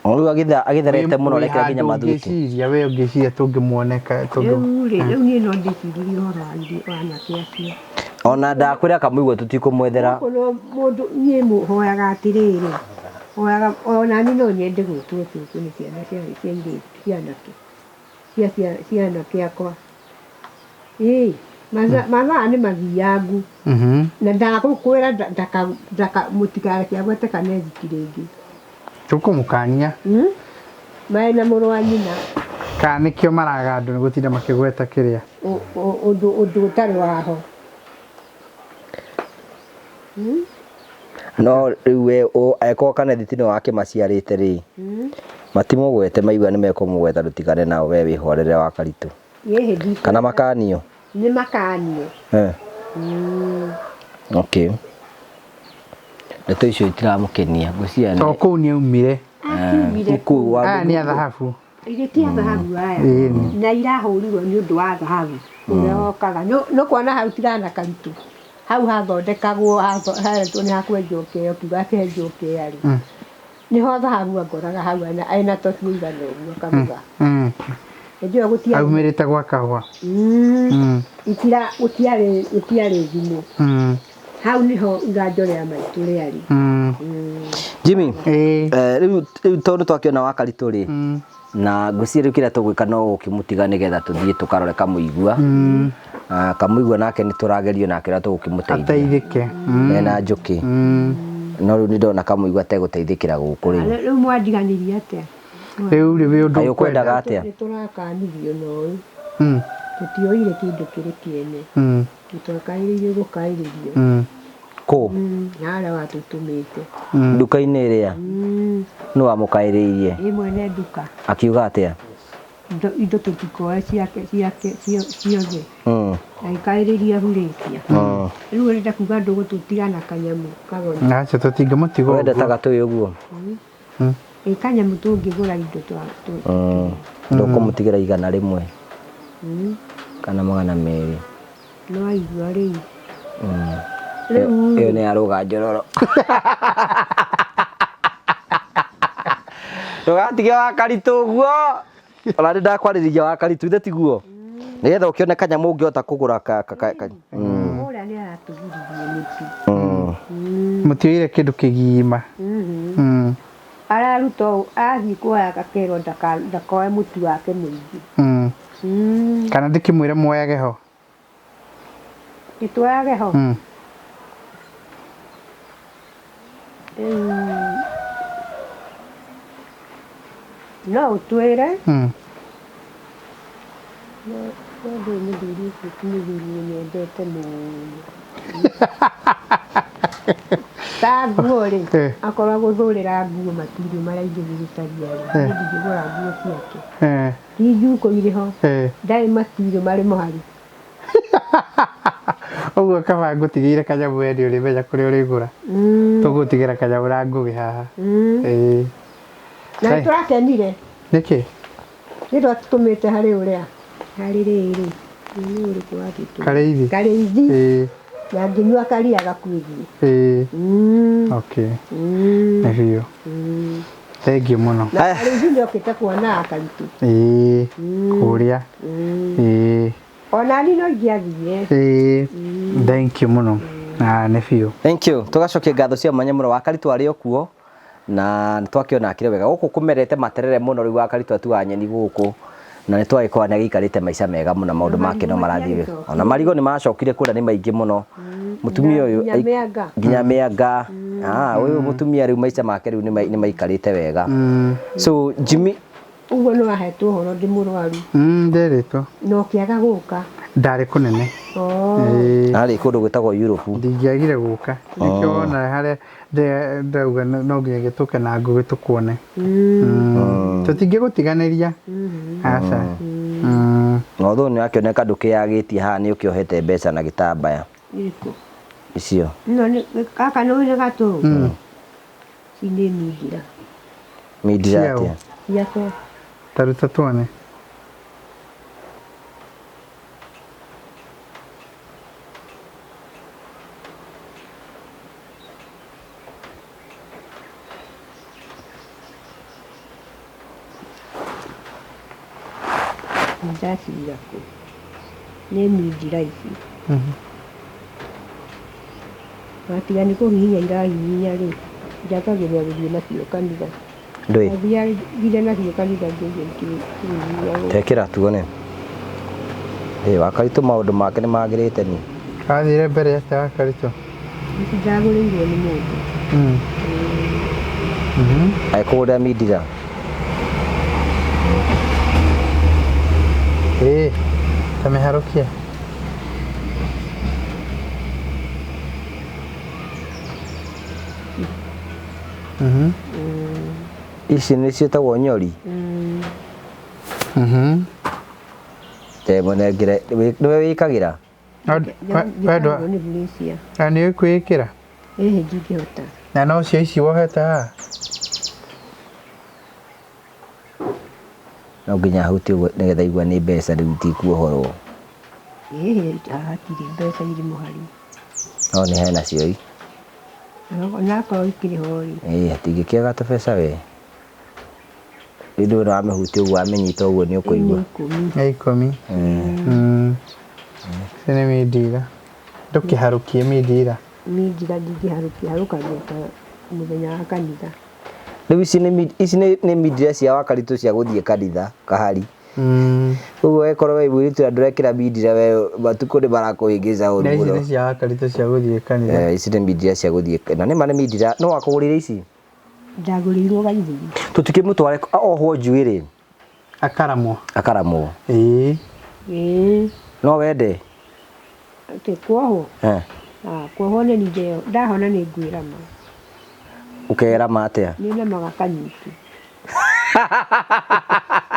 Rĩu agĩtherete mũno rekera nginya mathuti. Ũngĩciria we ũngĩciria tũngĩmuoneka Rĩu rĩ, rĩu niĩ no ndĩciririe ũhoro wa anake acio. Ona ndakwĩra Kamũigua tũtikũmwethera. Gũkũ no mũndũ niĩ mũhoyaga atĩrĩrĩ. Hoyaga ona niĩ no nyende gwĩtwo cũcũ nĩ ciana cia airĩtu cia anake. Cia anake akwa. Ĩĩ. Mathaa nĩ mathiangu. Na ndagũkwĩra ndaka mũtikareke agwete Kanethiti rĩngĩ. Tũkũmũkania. Marĩ na mũrũ wa nyina. Kana nĩkĩo maraga andũ nĩ gũtinda makĩgweta kĩrĩa. Ũndũ ũtarĩ waho. No rĩu we angĩkorwo Kanethiti nĩwe wakĩmaciarĩte rĩ, matimũgwete maigua nĩ mekũmũgweta ndũtigane nao we wĩhorere wa Karitũ. Kana makanio? Nĩ makanio. Okay. Ndeto icio itiramũkenia ngwĩciria To kũu nĩ aumire. Akiumire kũu Aya nĩ a thahabu. Irĩ ti a thahabu aya. Na irahũrirwo nĩ ũndũ wa thahabu. Ũrĩa wokaga. Nĩ kuona hau tirana Karitũ. Hau hathondekagwo haretwo nĩ hakwenjwo kĩo kiuga kĩenjwo kĩa rĩ. Nĩho thahabu akoraga hau ena toci igana ũguo akaruga. Hĩndĩ ĩyo gũtiarĩ Aumĩrĩte gwa kahũa. Itira gũtiarĩ thimũ. Hau nĩho iganjo rĩa maitũ rĩarĩ. Jimmy, rĩu tondũ twakĩona wa Karitũ rĩ, na ngwĩciria rĩu kĩrĩa tũgwĩka no gũkĩmũtiga nĩgetha tũthiĩ tũkarore Kamũigua. Kamũigua nake nĩ tũragerio nake ũrĩa tũgũkĩmũteithia. Ateithĩke. Mena njũkĩ. No rĩu nĩ ndona Kamũigua ategũteithĩkĩra gũkũ rĩu. Rĩu mwandiganĩria atĩa? Rĩu rĩ wĩ ũndũ Kaĩ ũkwendaga atĩa? Nĩ tũrakanirio na ũyũ. Tũtioire kĩndũ kĩrĩ kĩene. Tũtwakaĩrĩirio gũkaĩrĩrio. Kũ? Harĩa watũtũmĩte. Nduka-inĩ ĩrĩa? Nũ wamũkaĩrĩirie? Ĩ mwene nduka. Akiuga atĩa? Indo tũtikoe ciake ciothe. Agĩkaĩrĩria hurĩkia. Rĩu ũrenda kuga ndũgũtũtiga na kanyamũ kagoni. Aca tũtingĩmũtiga ũguo. Wenda ta gatũĩ ũguo? Ĩ kanyamũ tũngĩgũra indo twa. Ndũkũmũtigĩra 100 kana 200. No aigua rĩu. Ĩyo nĩ ya rũga njororo. Ndũgatige wa Karitũ ũguo. Ona nĩ ndakwarĩrĩria wa Karitũ ithe tiguo. Nĩgetha ũkĩone kanyamũ ũngĩhota kũgũra ka. Ũrĩa nĩ aratũgiririe mũtu. Mũtioire kĩndũ kĩgima. Araruta ũũ athiĩ kuoya gakerwo ndakoe mũtu wake mũingĩ. Kana ndĩkĩmwĩre muoyage ho? Ndĩtuoyage ho? No ũtwĩre. No ndũĩ mũthuri ũcio ti mũthuri ũnyendete mũno. Ta nguo rĩ, akorwo agũthũrĩra nguo matirio marĩa ingĩthiĩ gũcaria rĩ, niĩ ndingĩgũra nguo ciake. Ti njuko irĩ ho, ndarĩ matirio marĩ mũhari. Ũguo kaba ngũtigĩire kanyamũ we nĩ ũrĩmenya kũrĩa ũrĩgũra. Tũgũtigĩra kanyamũ na ngũgĩ haha. Na nĩ tũrakenire. Nĩkĩ? Nĩ twatũmĩte harĩ ũrĩa. Harĩ rĩrĩ. Nĩ ũrĩkũ watũtũmĩte? Karĩithi. Karĩithi. Na ngĩnyua karia gakuĩthiĩ. Okay. Nĩ biũ. Thengiũ mũno. Na Karĩithi nĩ okĩte kuona Karitũ. Kũrĩa. Ona niĩ no ingĩathire. Thank you mũno. Nĩ biũ. Thank you. Tũgacokia ngatho cia mwanya mũno wa Karitũ arĩ o kuo. Na nĩ twakĩona akĩrĩ wega. Gũkũ kũmerete materere mũno rĩu wa Karitũ atuaga nyeni gũkũ. Na nĩ twagĩkorwo nĩ agĩikarĩte maica mega mũno maũndũ make no marathiĩ wega. Ona marigũ nĩ macokire kũrĩa nĩ maingĩ mũno. Mũtumia ũyũ nginya mĩanga. Ũyũ mũtumia rĩu maica make rĩu nĩ maikarĩte wega. So Jimmy ũguo nĩ wahetwo ũhoro ndĩ mũrwaru. Nderĩtwo. Na ũkĩaga gũka. Ndarĩ kũnene. Arĩ kũndũ gwĩtagwo Europe. Ndingĩagire gũka. Nĩkĩo wona harĩa ndauga no nginya gĩtũke na ngũgĩ tũkuone. Tũtingĩgũtiganĩria. Aca. Na ũthũ nĩ wakĩoneka ndũkĩyagĩtie haha nĩ ũkĩohete mbeca na gĩtambaya. Icio. No nĩ gaka nĩ nĩ gatũ. Ici nĩ mindira. Mindira atĩa? Ciakwa. Taruta tuone. Ndaciga kũ? Nĩ mindira ici. Watiga nĩ kũhihinya irahihinya rĩ, njagagĩrĩra gũthiĩ nacio kanitha. Ndũĩ? Ndathiagire nacio kanitha ngĩthiĩ ngĩhihinya. Tekĩra tuone. Ĩ Wakaritũ maũndũ make nĩ magĩrĩte ni. Athire mbere atĩa Wakaritũ? Ndagũrĩirwo nĩ mũndũ. Agĩkũgũrĩra mindira. Ĩĩ, ta mĩharũkie. Ici nĩ ciĩtagwo nyori. Ndemũnengere nĩwe wĩkagĩra. Wendwa Njĩkagĩrwo nĩ Gracia. na nĩ ũkwĩĩkĩra? Ĩhĩ ndingĩhota. Na no cio ici wohete haha? No nginya ahutie ũguo nĩgetha igua nĩ mbeca rĩu itikuohorwo. Ĩhĩ hatirĩ mbeca irĩ mũhari. No nĩ hena cio ii. Onakorwo ikĩrĩ ho rĩ. Ĩĩ hatingĩkĩaga tũbeca we. Rĩu ndũĩ wamĩhutia ũguo wamĩnyita ũguo nĩ Nĩ ũkũigua. 10. Nĩ 10. Ici nĩ mindira. Ndũkĩharũkie mindira. Mindira ndingĩharũkia harũkagia ta mũthenya wa kanitha. Rĩu ici nĩ ici nĩ mindira cia Wakaritũ cia gũthiĩ kanitha kahari. Ũguo wekorwo wĩ mũirĩtu na ndũrekĩra mindira we matukũ nĩ marakũhĩngĩca ũru Na ici mũno. nĩ cia Wakaritũ cia gũthiĩ kanitha. Ici nĩ mindira cia gũthiĩ na nĩ ma nĩ mindira no wakũgũrĩire ici. Ndagũrĩirwo gaithũri. Tũtikĩmũtware ohwo njuĩrĩ Akaramwo. akaramwo. Ĩĩ. Ĩĩ. No wende? Atĩ kuohwo? Eh. Ah, kuohwo nĩ ningĩ ndahona nĩ ngwĩrama. Ũkerama atĩa? Nĩ namaga kanyutu.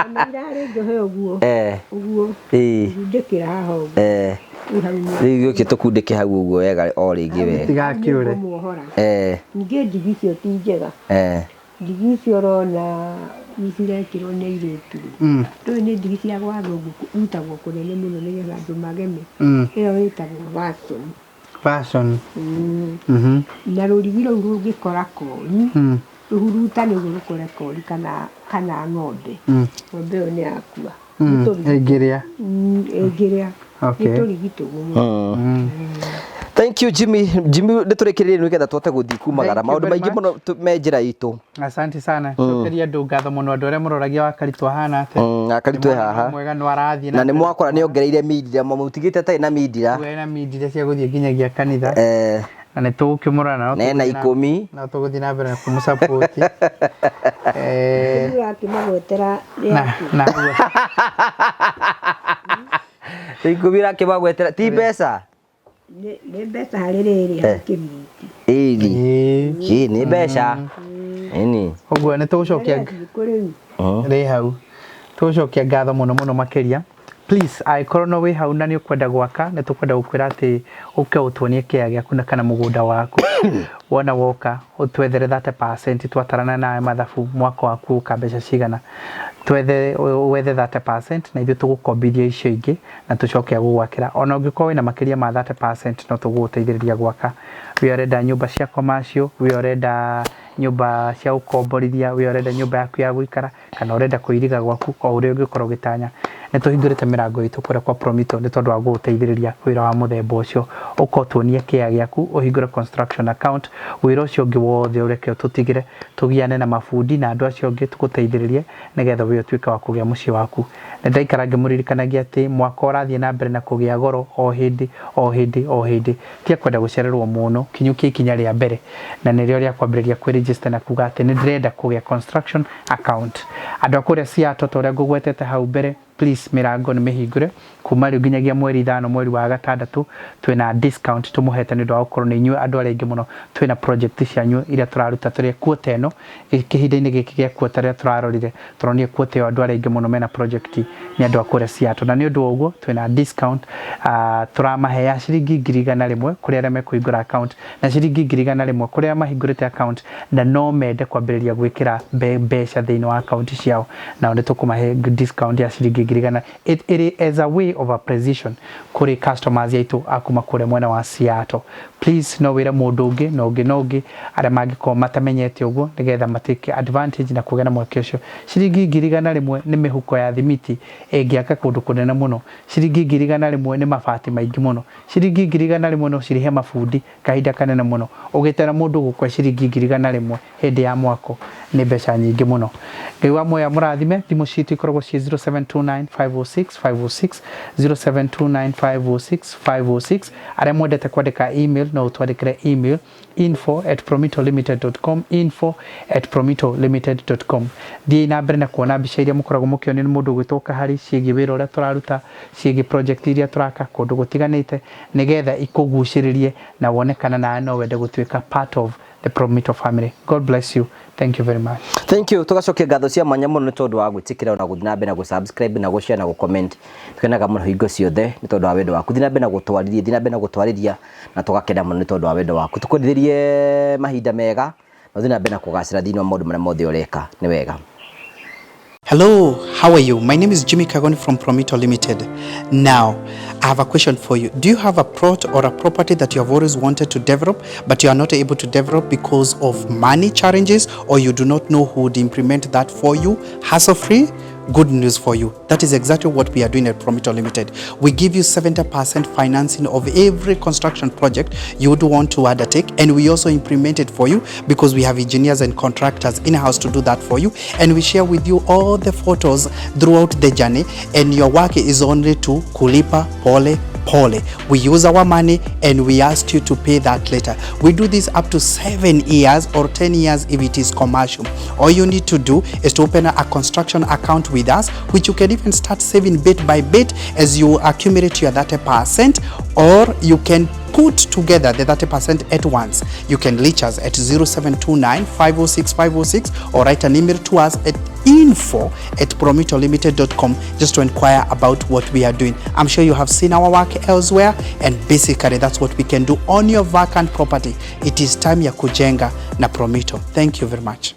Ona irarĩ njohe ũguo. Ũguo. Ĩĩ. Ngundĩkĩra haha ũguo. Rĩu hau nĩ- Rĩu gĩũke tũkundĩke hau ũguo wega o rĩngĩ wega. Itigakĩũre. Nĩngũmuohora. Ningĩ ndigi icio ti njega. Ndigi icio ũrona nĩcirekĩrwo nĩ airĩtu rĩ. Ndũĩ nĩ ndigi cia gwathũngũ irutagwo kũnene mũno nĩgetha andũ mageme. Ĩyo ĩtagwo fashion. Fashion. Na rũrigi rũu rũngĩkora kori, rũhuruta nĩguo rũkore kori kana ng'ombe. Ng'ombe ĩyo nĩ yakua. Ĩngĩrĩa. Ĩngĩrĩa. Okay. Nĩ tũrigi tũgumu. Thank you Jimmy. Jimmy nĩ tũrĩkĩrĩrie nĩgetha tũhote gũthiĩ kumagara. Thank you Maũndũ very maingĩ much. mũno me njĩra itũ. Asante sana. Cokeria andũ ngatho mũno andũ arĩa mũroragia Wakaritũ ahana atĩa. Wakaritũ e haha. Mwega no arathiĩ Na nĩ mwakora nĩ ongereire mindira mũtigĩte atarĩ na mindira. na mindira cia gũthiĩ nginyagia kanitha. Na nĩ tũgũkĩmũrora na Na ena 10. No tũgũthiĩ na mbere na kũmũsupport. Ũrakĩmagwetera Na na 10 rakĩmagwetera ti mbeca. Nĩ mbeca harĩ rĩrĩ harĩ kĩbiriti. Ĩni. Ĩ nĩ mbeca. Ĩni. Ũguo nĩ tũgũcokia rĩ hau. Tũgũcokia ngatho mũno mũno makĩria. Please angĩkorwo no wĩ hau na nĩ ũkwenda gwaka nĩ tũkwenda gũkwĩra atĩ ũke ũtuonie kĩea gĩaku na kana mũgũnda waku. Wona woka ũtwethere 30% twatarana nawe mathabu mwaka waku ũka mbeca cigana. Twethe wethe 30% na ithuĩ tũgũkombithia icio ingĩ na tũcoke gũgwakĩra. Ona ũngĩkorwo wĩna makĩria ma 30% no tũgũgũteithĩrĩria gwaka. We ũrenda nyũmba cia commercial, we ũrenda nyũmba cia gũkomborithia, we ũrenda nyũmba yaku ya gũikara kana ũrenda kũiriga gwaku o ũrĩa ũngĩkorwo ũgĩtanya. Nĩ tũhingũrĩte mĩrango itũ kũrĩa kwa Promito nĩ tondũ wa gũgũteithĩrĩria wĩra wa mũthemba ũcio. Ũka ũtuonie kĩea gĩaku, ũhingũre construction account, wĩra ũcio ũngĩ wothe ũreke ũtũtigĩre, tũgiane na mabundi na andũ acio angĩ tũgũteithĩrĩrie nĩgetha we ũtuĩke wa kũgĩa mũciĩ waku. Nĩ ndaikara ngĩmũririkanagia atĩ mwaka ũrathiĩ na mbere na kũgĩa goro o hĩndĩ o hĩndĩ o hĩndĩ. Tiga kwenda gũcererwo mũno, kinyũkia ikinya rĩa mbere na nĩrĩo rĩa kwambĩrĩria kwĩregister na kuga atĩ nĩ ndĩrenda kũgĩa construction account. Andũ a kũrĩa Seattle ta ũrĩa ngũgwetete hau mbere, please mĩrango nĩ mĩhingũre kuma rĩu nginyagia mweri 5 mweri wa gatandatũ twĩna discount tũmũhete nĩ ũndũ wa gũkorwo nĩ inyuĩ andũ arĩa aingĩ mũno twĩna project cianyu iria tũraruta tũrĩ quarter ĩno kĩhinda-inĩ gĩkĩ gĩa quarter rĩrĩa tũrarorire tũronire quarter ĩyo andũ arĩa aingĩ mũno mena project nĩ andũ a kũrĩa Seattle na nĩ ũndũ wa ũguo twĩna discount tũramahe ya ciringi 100,000 kũrĩ arĩa mekũhingũra account na ciringi 100,000 kũrĩ arĩa mahingũrĩte account na no mende kwambĩrĩria gwĩkĩra mbeca thĩinĩ wa account ciao nao nĩ tũkũmahe discount ya ciringi 100,000 it as a way of appreciation kũrĩ customers aitũ a kuma kũrĩa mwena wa Seattle. Please no wĩre mũndũ ũngĩ na ũngĩ na ũngĩ arĩa mangĩkorwo matamenyete ũguo nĩgetha matake advantage na kũgĩa na mweke ũcio. Ciringi 100,000 nĩ mĩhuko ya thimiti ĩngĩaka kũndũ kũnene mũno. Ciringi 100,000 nĩ mabati maingĩ mũno. Ciringi 100,000 no cirĩhe mabundi kahinda kanene mũno. Ũgĩtera mũndũ gũkua ciringi 100,000 hĩndĩ ya mwako nĩ mbeca nyingĩ mũno. Ngai wa muoyo amũrathime. Thimũ citũ ikoragwo ciĩ 0729 0729 506 506, 0729 506 506. Arĩa mwendete kwandĩka email, no ũtwandĩkĩre email info@promitolimited.com, info@promitolimited.com. Thiĩi na mbere na kuona mbica iria mũkoragwo mũkĩonio nĩ mũndũ ũgwĩtwo Kahari ciĩgiĩ wĩra ũrĩa tũraruta, ciĩgiĩ project iria tũraka kũndũ gũtiganĩte, nĩgetha ikũgucĩrĩrie na wone kana nawe no wende gũtuĩka part of the Promito family. God bless you. Thank you very much. Thank you. Tugacokia ngatho cia mwanya mũno nĩ tondũ wa gwĩtĩkĩra na gũthiĩ na mbere na gũ-subscribe na gũ-share na gũ-comment. Tukenaga mũno hingo ciothe nĩ tondũ wa wendo waku. Thiĩ na mbere na gũtwarithia, thiĩ na mbere na gũtwarĩria, na tũgakena mũno nĩ tondũ wa wendo waku. Tũkwendithĩrie mahinda mega na ũthiĩ na mbere na kũgacĩra thĩinĩ wa maũndũ marĩa mothe ũreka. Nĩ wega. Hello, how are you? My name is Jimmy Kagoni from Promito Limited. Now, I have a question for you. Do you have a plot or a property that you have always wanted to develop, but you are not able to develop because of money challenges, or you do not know who would implement that for you hassle-free? Good news for you. That is exactly what we are doing at Promito Limited. We give you 70% financing of every construction project you would want to undertake, and we also implement it for you because we have engineers and contractors in-house to do that for you, and we share with you all the photos throughout the journey, and your work is only to kulipa pole pole. We use our money and we ask you to pay that later. We do this up to 7 years or 10 years if it is commercial. All you need to do is to open a construction account with us, which you can even start saving bit by bit as you accumulate your 30%, or you can put together the 30% at once. You can reach us at 0729 506 506 or write an email to us at info@promitolimited.com just to inquire about what we are doing. I'm sure you have seen our work elsewhere, and basically that's what we can do on your vacant property. It is time ya kujenga na Promito. Thank you very much.